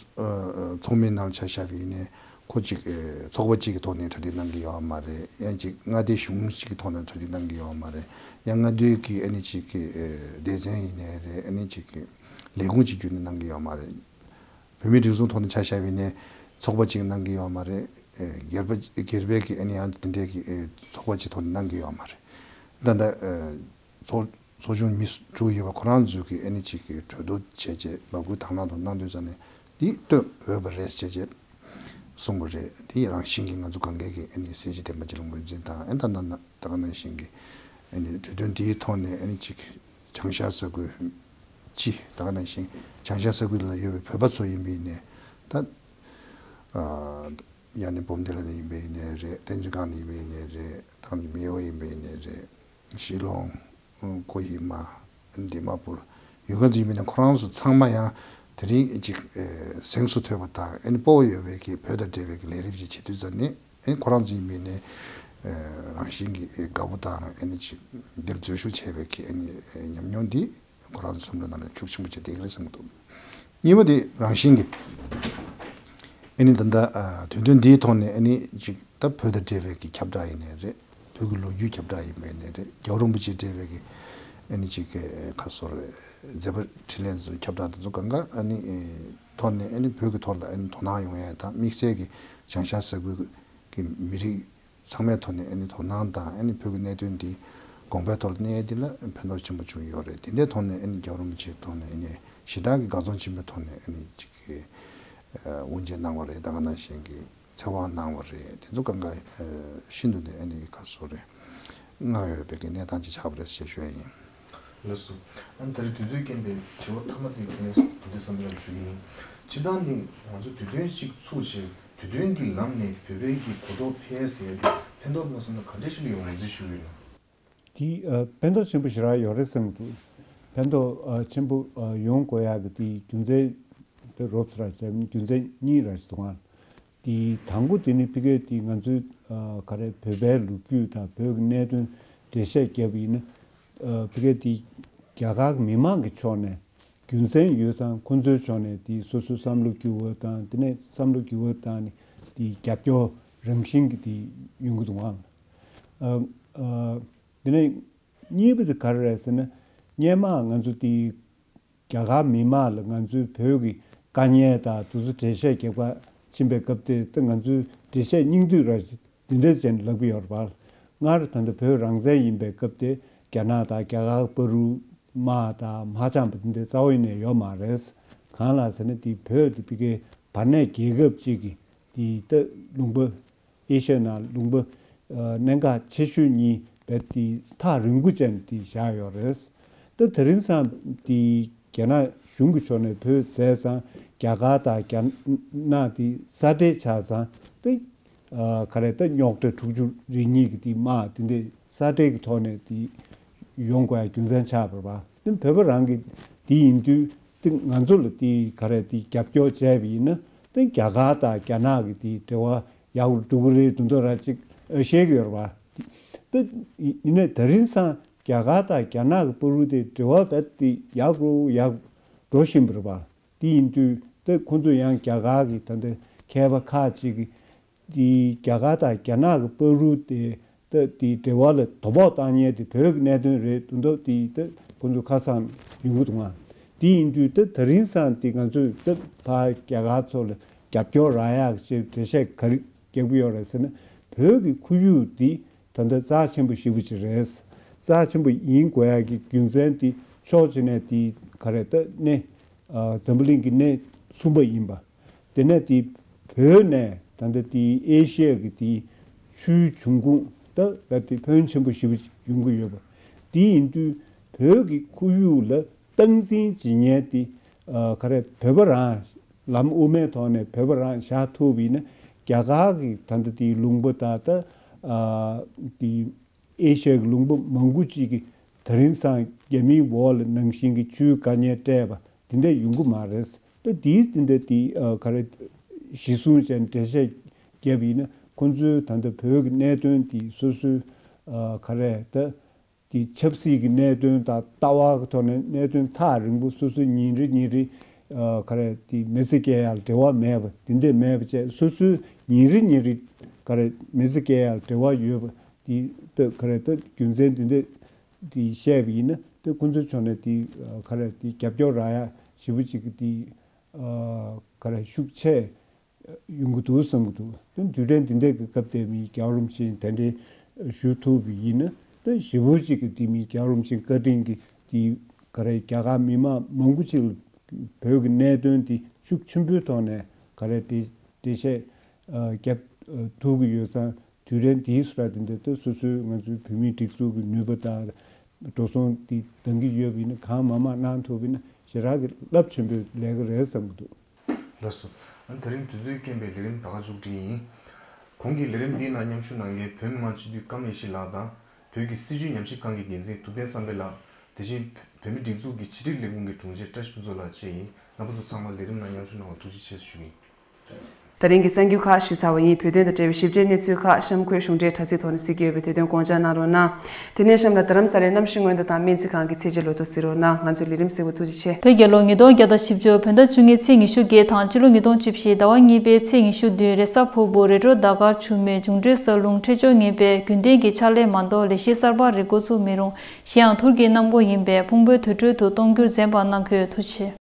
ཚོགས་མི་ནང་ལ་ཆ་བཞག་པ་ཡིན་ནའི་ཁོ་གཅིག་ཚོགས་པ་གཅིག་གི་ཐོག་ནས་གྲ་སྒྲིག་གནང་གི་ཡོད་མ་རེད། ཡང་གཅིག་མངའ་སྡེ་གཞུང་གཅིག་གི་ཐོག་ནས་གྲ་སྒྲིག་གནང་གི་ཡོད་མ་རེད། ཡང་མངའ་སྡེའི་གི་ཨ་ནི་གཅིག་གི་སྡེ་ཚན་ཡིན་ནའི་རེད། ཨ་ནི་གཅིག་གི་ལས་ཁུངས་གཅིག་བརྒྱུད་ནས་གནང་གི་ཡོད་མ་རེད། བོད་མིའི་སྒྲིག་འཛུགས་ཐོག་ནས་ཆ་བཞག་པ་ཡིན་ནའི་ཚོགས་པ་གཅིག་གནང་གི་ཡོད་མ་རེད། སྒེར་པ་སྒེར་པའི་གི་ཨ་ནི་ཡང་དེ་འདྲའི་གི་ཚོགས་པ་གཅིག་ཐོག་ནས་གནང་གི་ཡོད་མ་རེད། ད་ལྟ་ཚོགས་ཚོགས་ཆུང་མི་དྲུག་ཡོད་པ་ཁོ་རང་ཚོས་ཀྱི་ཨ་ནི་གཅིག་གི་གྲོས་བསྡུར་བྱས་རྗེས་མ་བསྐུལ་དང་བླངས་ཐོག་གནང་དོན་ཙམ་ནས་འདི་བསྟོད་འོས་པ་རེད་ཟེར་རྗེས་གསུངས་པ་རེད། དེ་རང་བཞིན་གྱིས་ང་ཚོ་གང་གའི་གི་ཨ་ནི་གསལ་བྱེད་ལྡན་པ་ཅིག་ལ་ངོས་འཛིན་དང་ཨ་ད་ད་ད་ག་ནང་བཞིན་གྱི་ཨ་ནི་དུས་སྟོན་འདིའི་ཐོག་ནས་ཨ་ནི་གཅིག་བྱང་ཤར་ས་ཁུལ་སྤྱི་ད་ག་ནང་བཞིན་བྱང་ཤར་ས་ཁུལ་ལ་ཡོད་པའི་བོད་པ་ཚོ་ཡིན་པའི་ནས་ད་ཡང་ནི་འབུམ་སྡེ་ལ་ནས་ཡིན་པའི་ནས་རེད། བསྟན་འཛིན་སྒང་ནས་ཡིན་པའི་ནས་རེད། ད་ག་ནང་མེའོ་ཡིན་པའི་ནས་རེད། ཞི་ལོང་། ཀོ་ཧི་མ། དི་མ་པུར། ཡུལ་ག་ཚོད་ཡིན་མིན་ན་ཁོ་རང་ཚོ་ཚང་མ་ཡང་དེ་རིང་ཅིག་གཟེངས་སུ་ཐོན་པ་དང་ཨ་ནི་སྤོབས་པ་ཡོད་པའི་གི་བོད་དང་འབྲེལ་བའི་གི་ལས་རིམ་ཅིག་བྱེད་དུས་ཙམ་ནས་ཨ་ནི་ཁོ་རང་ཚོ་ཡིན་མིན་ནས་རང་བཞིན་གྱི་དགའ་པོ་དང་ཨ་ནི་ཅིག་འདིར་འཛུལ་ཞུགས་བྱས་པའི་གི་ཨ་ནི་ཉམས་མྱོང་འདི་ཁོ་རང་ཚོ་བསམ་བློ་ནང་ལ་ཤུགས་ཆེན་པོ་ཅིག་བསྡད་ཀྱི་རེད་བསམ་གྱི་འདུག་གཉིས་པ་དེ་རང་བཞིན་གྱི་ཨ་ནི་ད་ལྟ་དུས་སྟོན་འདིའི་ཐོག་ནས་ཨ་ནི་ཅིག་ད་བོད་དང་འབྲེལ་བའི་གི་ཁྱབ་བསྒྲགས་ཡིན་ནའི་རེད། བོད་ཀྱི་ལོ་རྒྱུས་ཁྱབ་བསྒྲགས་ཡིན་པ་ཡིན་ནའི་རེད། རྒྱལ་བ་རིན་པོ་ཆེས་སྤྲད་པའི་གི་ཨ་ནི་ཅིག་གི་ཁ་སོར་མཛད་པ་འཕྲིན་ལས་ཚོ་ཁྱབ་བསྒྲགས་དེ་ཚོ་གང་ག་ཨ་ནི་ཐོག་ནས་ཨ་ནི་བོད་ཀྱི་ཐོག་ལ་ཨ་ནི་དོ་སྣང་ཡོང་ཡ་དང་དམིགས་བསལ་གྱི་བྱང་ཤར་ས་ཁུལ་གྱི་མི་རིགས་ཚང་མའི་ཐོག་ནས་ཨ་ནི་དོ་སྣང་དང་ཨ་ནི་བོད་ཀྱི་གནད་དོན་འདི་དགོངས་པའི་ཐོག་ལ་གནས་ཡ་འདི་ལ་ཕན་ཐོགས་ཆེན་པོ་བྱུང་ཡོད་རེད། དེ་འདྲའི་ཐོག་ནས་ཨ་ནི་རྒྱལ་བ་རིན་པོ་ཆེའི་ཐོག་ནས་ཨ་ནི་ ཞེ་དྲག་གི་དགའ་ཚོར་ཆེན་པོའི་ཐོག་ནས་ཨ་ནི་ཅིག་གི་དབུ་འབྱེད་གནང་བ་རེད། ད་ག་ནང་བཞིན་གྱི་ཚེ་དབང་གནང་བ་རེད། དེ་ཚོ་གང་ག་ཤིན་ཏུ་ནས་ཨ་ནི་ག་སོ་རེད། བསྔགས་ཡོད་པའི་གི་གནས་སྟངས་ཅིག་ཆགས་པ་རེད་ཞེས་ཞུ་ཡ་ཡིན། ལགས་སོ། ཨ་ནི་ད་རེས་དུས་ཚོད་རྐྱེན་པས་དྲི་བ་མཐའ་མ་དེ་ཁོང་དུ་འདི་བསམ་ཡག་ཞུ་གི་ཡིན། སྤྱིར་བཏང་ནི་ང་ཚོ་དུས་སྟོན་གཅིག་ཚུགས་བྱས་དུས་སྟོན་གྱི་ལམ་ནས་བོད་པའི་གི་གོ་རྟོགས་འཕེལ་ཟེར་ཡ་དེ་ཕན་ཐོགས་མ་སོང་ན་ག་འདྲ་ཞིག་ལ་ཡོང་རེད་ཟེར་ཞུ་གི་ཡིན། དེ་ཕན་ཐོགས་ཆེན་པོ་ཞེ་དྲག་ཡོད་རེད་བསམ་གྱི་འདུག་ཕན་ཐོགས་ཆེན་པོ་ཡོང་དགོས་ཡག་གི་དེ་རྒྱུ་མཚན་དེ་རོབ་ཙམ་ར་བྱས་རྒྱུ་མཚན་གཉིས་ར་ཞིག་འདུག་ཨང་། དེ་དང་པོ་དེ་ནི་ཕ་གིའི་དེ་ང་ཚོའི་ག་རེ་བོད་པའི་ལོ་རྒྱུས་དང་བོད་ཀྱི་གནད་དོན་འགྲེལ་བཤད་བརྒྱབ་པ་ཡིན་ན། ཕ་གིའི་དེ་རྒྱ་གར་མི་མང་གི་ཕྱོགས་ནས་རྒྱུ་མཚན་ཡོད་ཙང་ཁོང་ཚོའི་ཕྱོགས་ནས་དེ་སོ་སོའི་བསམ་བློ་འགྱུར་བ་དང་དེ་ནས་བསམ་བློ་འགྱུར་བ་བཏང་ནས་དེ་རྒྱབ་སྐྱོར་རང་བཞིན་གྱི་དེ་ཡོང་གི་འདུག་ཨང་། དེ་ནས་གཉིས་པ་དེ་ག་རེ་རེད་ཟེར་ན། སྔོན་མ་ང་ཚོ་དེ་རྒྱ་གར་མི་མང་ལ་ང་ཚོའི་བོད་ཀྱི་དཀའ་ངལ་དང་དེ་ཚོ་འགྲེལ་བཤད་རྒྱག་པ་ཕྱིན་པའི་སྐབས་དེ་ད་ང་ཚོའི་འགྲེལ་བཤད་སྙིང་བསྡུས་ར་འདི་འདྲ་ཅན་ལབ་ཀྱི་ཡོད་རེད་པ། སྔར་ད་ལྟ་བོད་རང་བཙན་ཡིན་པའི་སྐབས་དེ་རྒྱ་ནག་དང་རྒྱ་གར་བར་དུ་དམག་དང་དམག་འཆམ་པ་འདི་འདྲ་རྩ་བ་ཉིད་ནས་ཡོད་མ་རེད། གང་ལ་ཟེར་ན་དེ་བོད་དེ་ཕ་གིའི་བར་གནས་རྒྱལ་ཁབ་ཅིག་གི་དེ་ད་ལུང་པ། ཨེ་ཤ་ཡའི་ནང་ལུང་པ་གནད་འགག་ཆེ་ཤོས་གཉིས་རྦད་དེ་ཐག་རིང་པོ་ཅན་དེ་བཞག་ཡོད་རེད། ད་དེ་རིང་སང་དེ་རྒྱ་ནག་གཞུང་གི་ཕྱོགས་ནས་བོད་བཙལ་ཙང་རྒྱ་གར་དང་རྒྱ་ནག་དེ་ས་འབྲེལ་ཆགས་ཙང་དེ་ག་རེ་ད་རྙོག་དྲ་དྲུག་ཅུ་རེ་གཉིས་ཀྱི་དེ་དམག་དེ་འདྲ་ས་འབྲེལ་གྱི་ཐོག་ནས་དེ་ཡོང་དགོས་ཡ་རྒྱུ་མཚན་ཆགས་པ་རེད་པ། དེ་བོད་པ་རང་གི་དེ་ཡིན་དུས་དེ་ང་ཚོ་ལ་དེ་ག་རེ་དེ་རྒྱབ་སྐྱོར་བྱས་པ་ཡིན་ན་དེ་རྒྱ་གར་དང་རྒྱ་ནག་གི་དེ་འབྲེལ་བ་ཡག་པོ་འགྲོ་གི་རེད་དུ་འདོད་ར་ཅིག་བཤད་ཀྱི་ཡོད་རེད་པ། ད་ཡིན་ནའི་ད་རིང་སང་རྒྱ་གར་དང་རྒྱ་ནག་གི་བར་དུ་དེ་འབྲེལ་བ་རྦད་དེ་ཡག་རུ་ཡག་འགྲོ་བཞིན་པ་རེད་པ། དེ་ཡིན་དུས་ད་ཁོང་ཚོ་ཡང་རྒྱ་གར་གི་ད་ལྟ་མཁས་པ་ཁག་ཅིག་གིས་དེ་རྒྱ་གར་དང་རྒྱ་ནག་གི་བར་དུ་དེ་ད་དེ་འབྲེལ་བ་ལ་དོ་ཕོག་བཏང་མཁན་དེ་བོད་ཀྱི་གནད་དོན་རེད་དུ་འདོད་དེ་ད་ཁོང་ཚོ་ཁ་སང་ཡོང་གི་འདུག་ཨང་། དེ་ཡིན་དུས་ད་ད་རིང་སང་དེ་ང་ཚོས་ད་ཕར་རྒྱ་གར་ཚོ་ལ་རྒྱབ་སྐྱོར་རག་ཡག་ཅེས་འགྲེལ་བཤད་ག་རེ་རྒྱག་གི་ཡོད་རེད་ཟེར་ན། བོད་ཀྱི་ཁོར་ཡུག་འདི་ད་ལྟ་རྩ་ཆེན་པོ་ཞེ་པོ་ཅིག་རེད། རྩ་ཆེན་པོ་ཡིན་དགོས་ཡག་གི་རྒྱུ་མཚན་དེ་ཕྱོགས་གཅིག་ནས་དེ་ག་རེ་ད་གནས་འཛམ་བུ་གླིང་གི་གནས་གསུམ་པ་ཡིན་པ། དེ་ནས་དེ་བོད་ནས་ད་ལྟ་དེ་ཨེ་ཤི་ཡ་གི་དེ་ཆུའི་འབྱུང་ཁུངས་ད་རྦད་དེ་ཕོན་ཆེན་པོ་ཞེ་པོ་ཅིག་ཡོང་གི་ཡོད་པ། དེ་ཡིན་དུས་བོད་ཀྱི་ཁོར་ཡུག་ལ་སྟངས་འཛིན་བྱེད་མཁན་དེ་ག་རེ་བོད་པ་རང་ལམ་དབུ་མའི་ཐོག་ནས་བོད་པ་རང་བཞག་ཐུབ་པ་ཡིན་ན། རྒྱ་གར་གྱི་ད་ལྟ་དེའི་ལུང་པ་དང་ད་དེ་ཨེ་ཤ་ཡའི་ལུང་པ་མང་པོ་ཅིག་གི་ད་རིང་སང་རྒྱ་མིའི་འོག་ལ་ནང་བཞིན་གྱི་ཆུའི་དཀའ་ངལ་འཕྲད་པ་དེ་འདྲ་ཡོང་གི་མ་རེད། ད་དེའི་དེ་འདྲ་དེ་ག་རེ་གཞི་བཟུང་བྱས་འགྲེལ་བཤད་བརྒྱབ་ཡིན་ན་ཁོང་ཚོའི་ད་ལྟ་བོད་ཀྱི་གནད་དོན་དེ་སོ་སོའི་ག་རེ་ད། དེ་ཆབ་སྲིད་ཀྱི་གནད་དོན་དང་ལྟ་བ་གི་ཐོག་ནས་གནད་དོན་ཐག་རིང་པོ་སོ་སོའི་ཉིན་རེ་ཉིན་རེ་ག་རེ་དེ་མི་ཚེ་སྐྱེལ་ཡག་འབྲེལ་བ་མེད་པ་དེ་འདྲས་མེད་པ་བྱས་སོ་སོའི་ཉིན་རེ་ཉིན་རེ་ག་རེ་མི་ཚེ་སྐྱེལ་ཡག་འབྲེལ་བ་ཡོད་པ་དེ་ལྟ་ག་རེ་ད་རྒྱུ་མཚན་དེ་འདྲས་དེ་བཤད་པ་ཡིན་ན་དེ་ཁོང་ཚོའི་ཕྱོགས་ནས་དེ་ག་རེ་དེ་རྒྱབ་སྐྱོར་རག་ཡག་ཞེ་པོ་ཅིག་གི་དེ་ག་རེ་ཤུགས་ཆེ། ཡོང་གི་འདུག་བསམ་གྱི་འདུག་དེ་དུས་དྲན་འདི་འདྲའི་གི་སྐབས་དེ་མི་རྒྱལ་བ་རིན་པོ་ཆེ་གདན་འདྲེན་ཞུ་ཐུབ་པ་ཡིན་ན་དེ་ཞེ་པོ་ཅིག་གི་དེ་མི་རྒྱལ་བ་རིན་པོ་ཆེ་བཀའ་དྲིན་གྱི་དེ་ག་རེ་རྒྱ་གར་མི་མང་མང་པོ་ཅིག་ལ་བོད་ཀྱི་གནད་དོན་དེ་ཤུགས་ཆེན་པོའི་ཐོག་ནས་ག་རེ་འགྲེལ་འགྲེལ་བཤད་རྒྱབ་ཐུབ་ཀྱི་ཡོད་ཙང་དུས་དྲན་དེའི་སུ་ར་དེ་འདྲ་ད་སོ་སོའི་ང་ཚོའི་བོད་མིའི་སྒྲིག་འཛུགས་ཀྱི་ནུས་པ་དང་འགྲོ་སོང་དེ་འདང་གི་ཡོད་པ་ཡིན་ན་གང་མང་མང་གནང་ཐུབ་པ་ཡིན་ན་ཞེ་དྲག་གི་རླབས་ཆེན་པོའི་ལས་ཀ་རེད་བསམ་གྱི་འདུག་ལགས་སོ། ཨ་ནི་དེ་རིང་དུས་ཚོད་རྐྱེན་པས་ལས་རིམ་ད་ག་མཇུག་སྒྲིལ་ཡིན། གོང་གི་ལས་རིམ་འདིའི་ནང་མཉམ་ཞུགས་གནང་མཁན་བོད་མི་མང་སྤྱི་འཐུས་ཀརྨ་ཡེ་ཤེས་ལགས་དང་། བོད་ཀྱི་སྲིད་བྱུས་ཉམས་ཞིབ་ཁང་གི་འགན་འཛིན་ཐུབ་བསྟན་བསམ་འཕེལ་ལགས། དེ་བཞིན་བོད་མིའི་སྒྲིག་འཛུགས་ཀྱི་ཕྱི་དྲིལ་ལས་ཁུངས་ཀྱི་དྲུང་ཆེ་བཀྲ་ཤིས་ཕུན་ཚོགས་ལགས་བཅས་ཡིན། རྣམ་པ་ཚོ་ཚང་མ་ལས་རིམ་ནང་མཉམ་ཞུགས་གནང་བར་ཐུགས་རྗེ་ཆེ་ཞུ་གི་ཡིན། དེ་རིང་གི་གསར་འགྱུར་ཁག་ཞུས་ཚར་བ་ཡིན། བོད་དོན་དང་འབྲེལ་བའི་ཞིབ་ཕྲའི་གནས་ཚུལ་ཁག་གཤམ་འཁོད་གཞུང་འབྲེལ་དྲ་ཚིགས་ཐོག་ནས་གཟིགས་ཀྱི་ཡོད་པས་དེ་དོན་དགོངས་འཇགས་གནང་རོགས་གནང་། དེ་ནས་གཤམ་ལ་རྡ་རམ་ས་ལའི་གནམ་གཤིས་སྔོན་བརྡ་དང་སྨན་རྩིས་ཁང་གི་ཚད་གཞི་ལོ་ཐོ་གཟིགས་རོགས་གནང་། ང་ཚོའི་ལས་རིམ་གཟིགས་པར་ཐུགས་རྗེ་ཆེ། བོད་རྒྱལ་ལོ་ཉིས་སྟོང་བརྒྱ་དང་བཞི་བཅུ་བོད་ཟླ་བཅུ་གཉིས་ཚེས་ཉི་ཤུ་བརྒྱད་དང་སྤྱི་ལོ་ཉིས་སྟོང་བཅུ་བཞི་ཟླ་བ་གཉིས་པའི་ཚེས་ཉི་ཤུ་བདུན་རེས་གཟའ་ཕུར་བུ་རེས་འགྲོགས་ཟླ་སྐར་ཆུ་མེ་འབྱུང་འཕྲོད་གསར་རླུང་འཕྲོད་སྦྱོར་ངན་པས་རྒྱུན་ལྡན་གྱི་ཕྱག་ལས་མ་གཏོགས་ལས་གཞི་གསར་པ་རེ་འགོ་ཚུགས་མི་རུང་། གཞན་ཡང་ཐུར་གྱི་གནམ་སྒོ་ཡིན་པས་ཕུང་པོའི་དུར་ཁྲོད་དུ་གཏོང་རྒྱུར་འཛེམ་པ་གནང་དགོས། ཐུགས་རྗེ་ཆེ།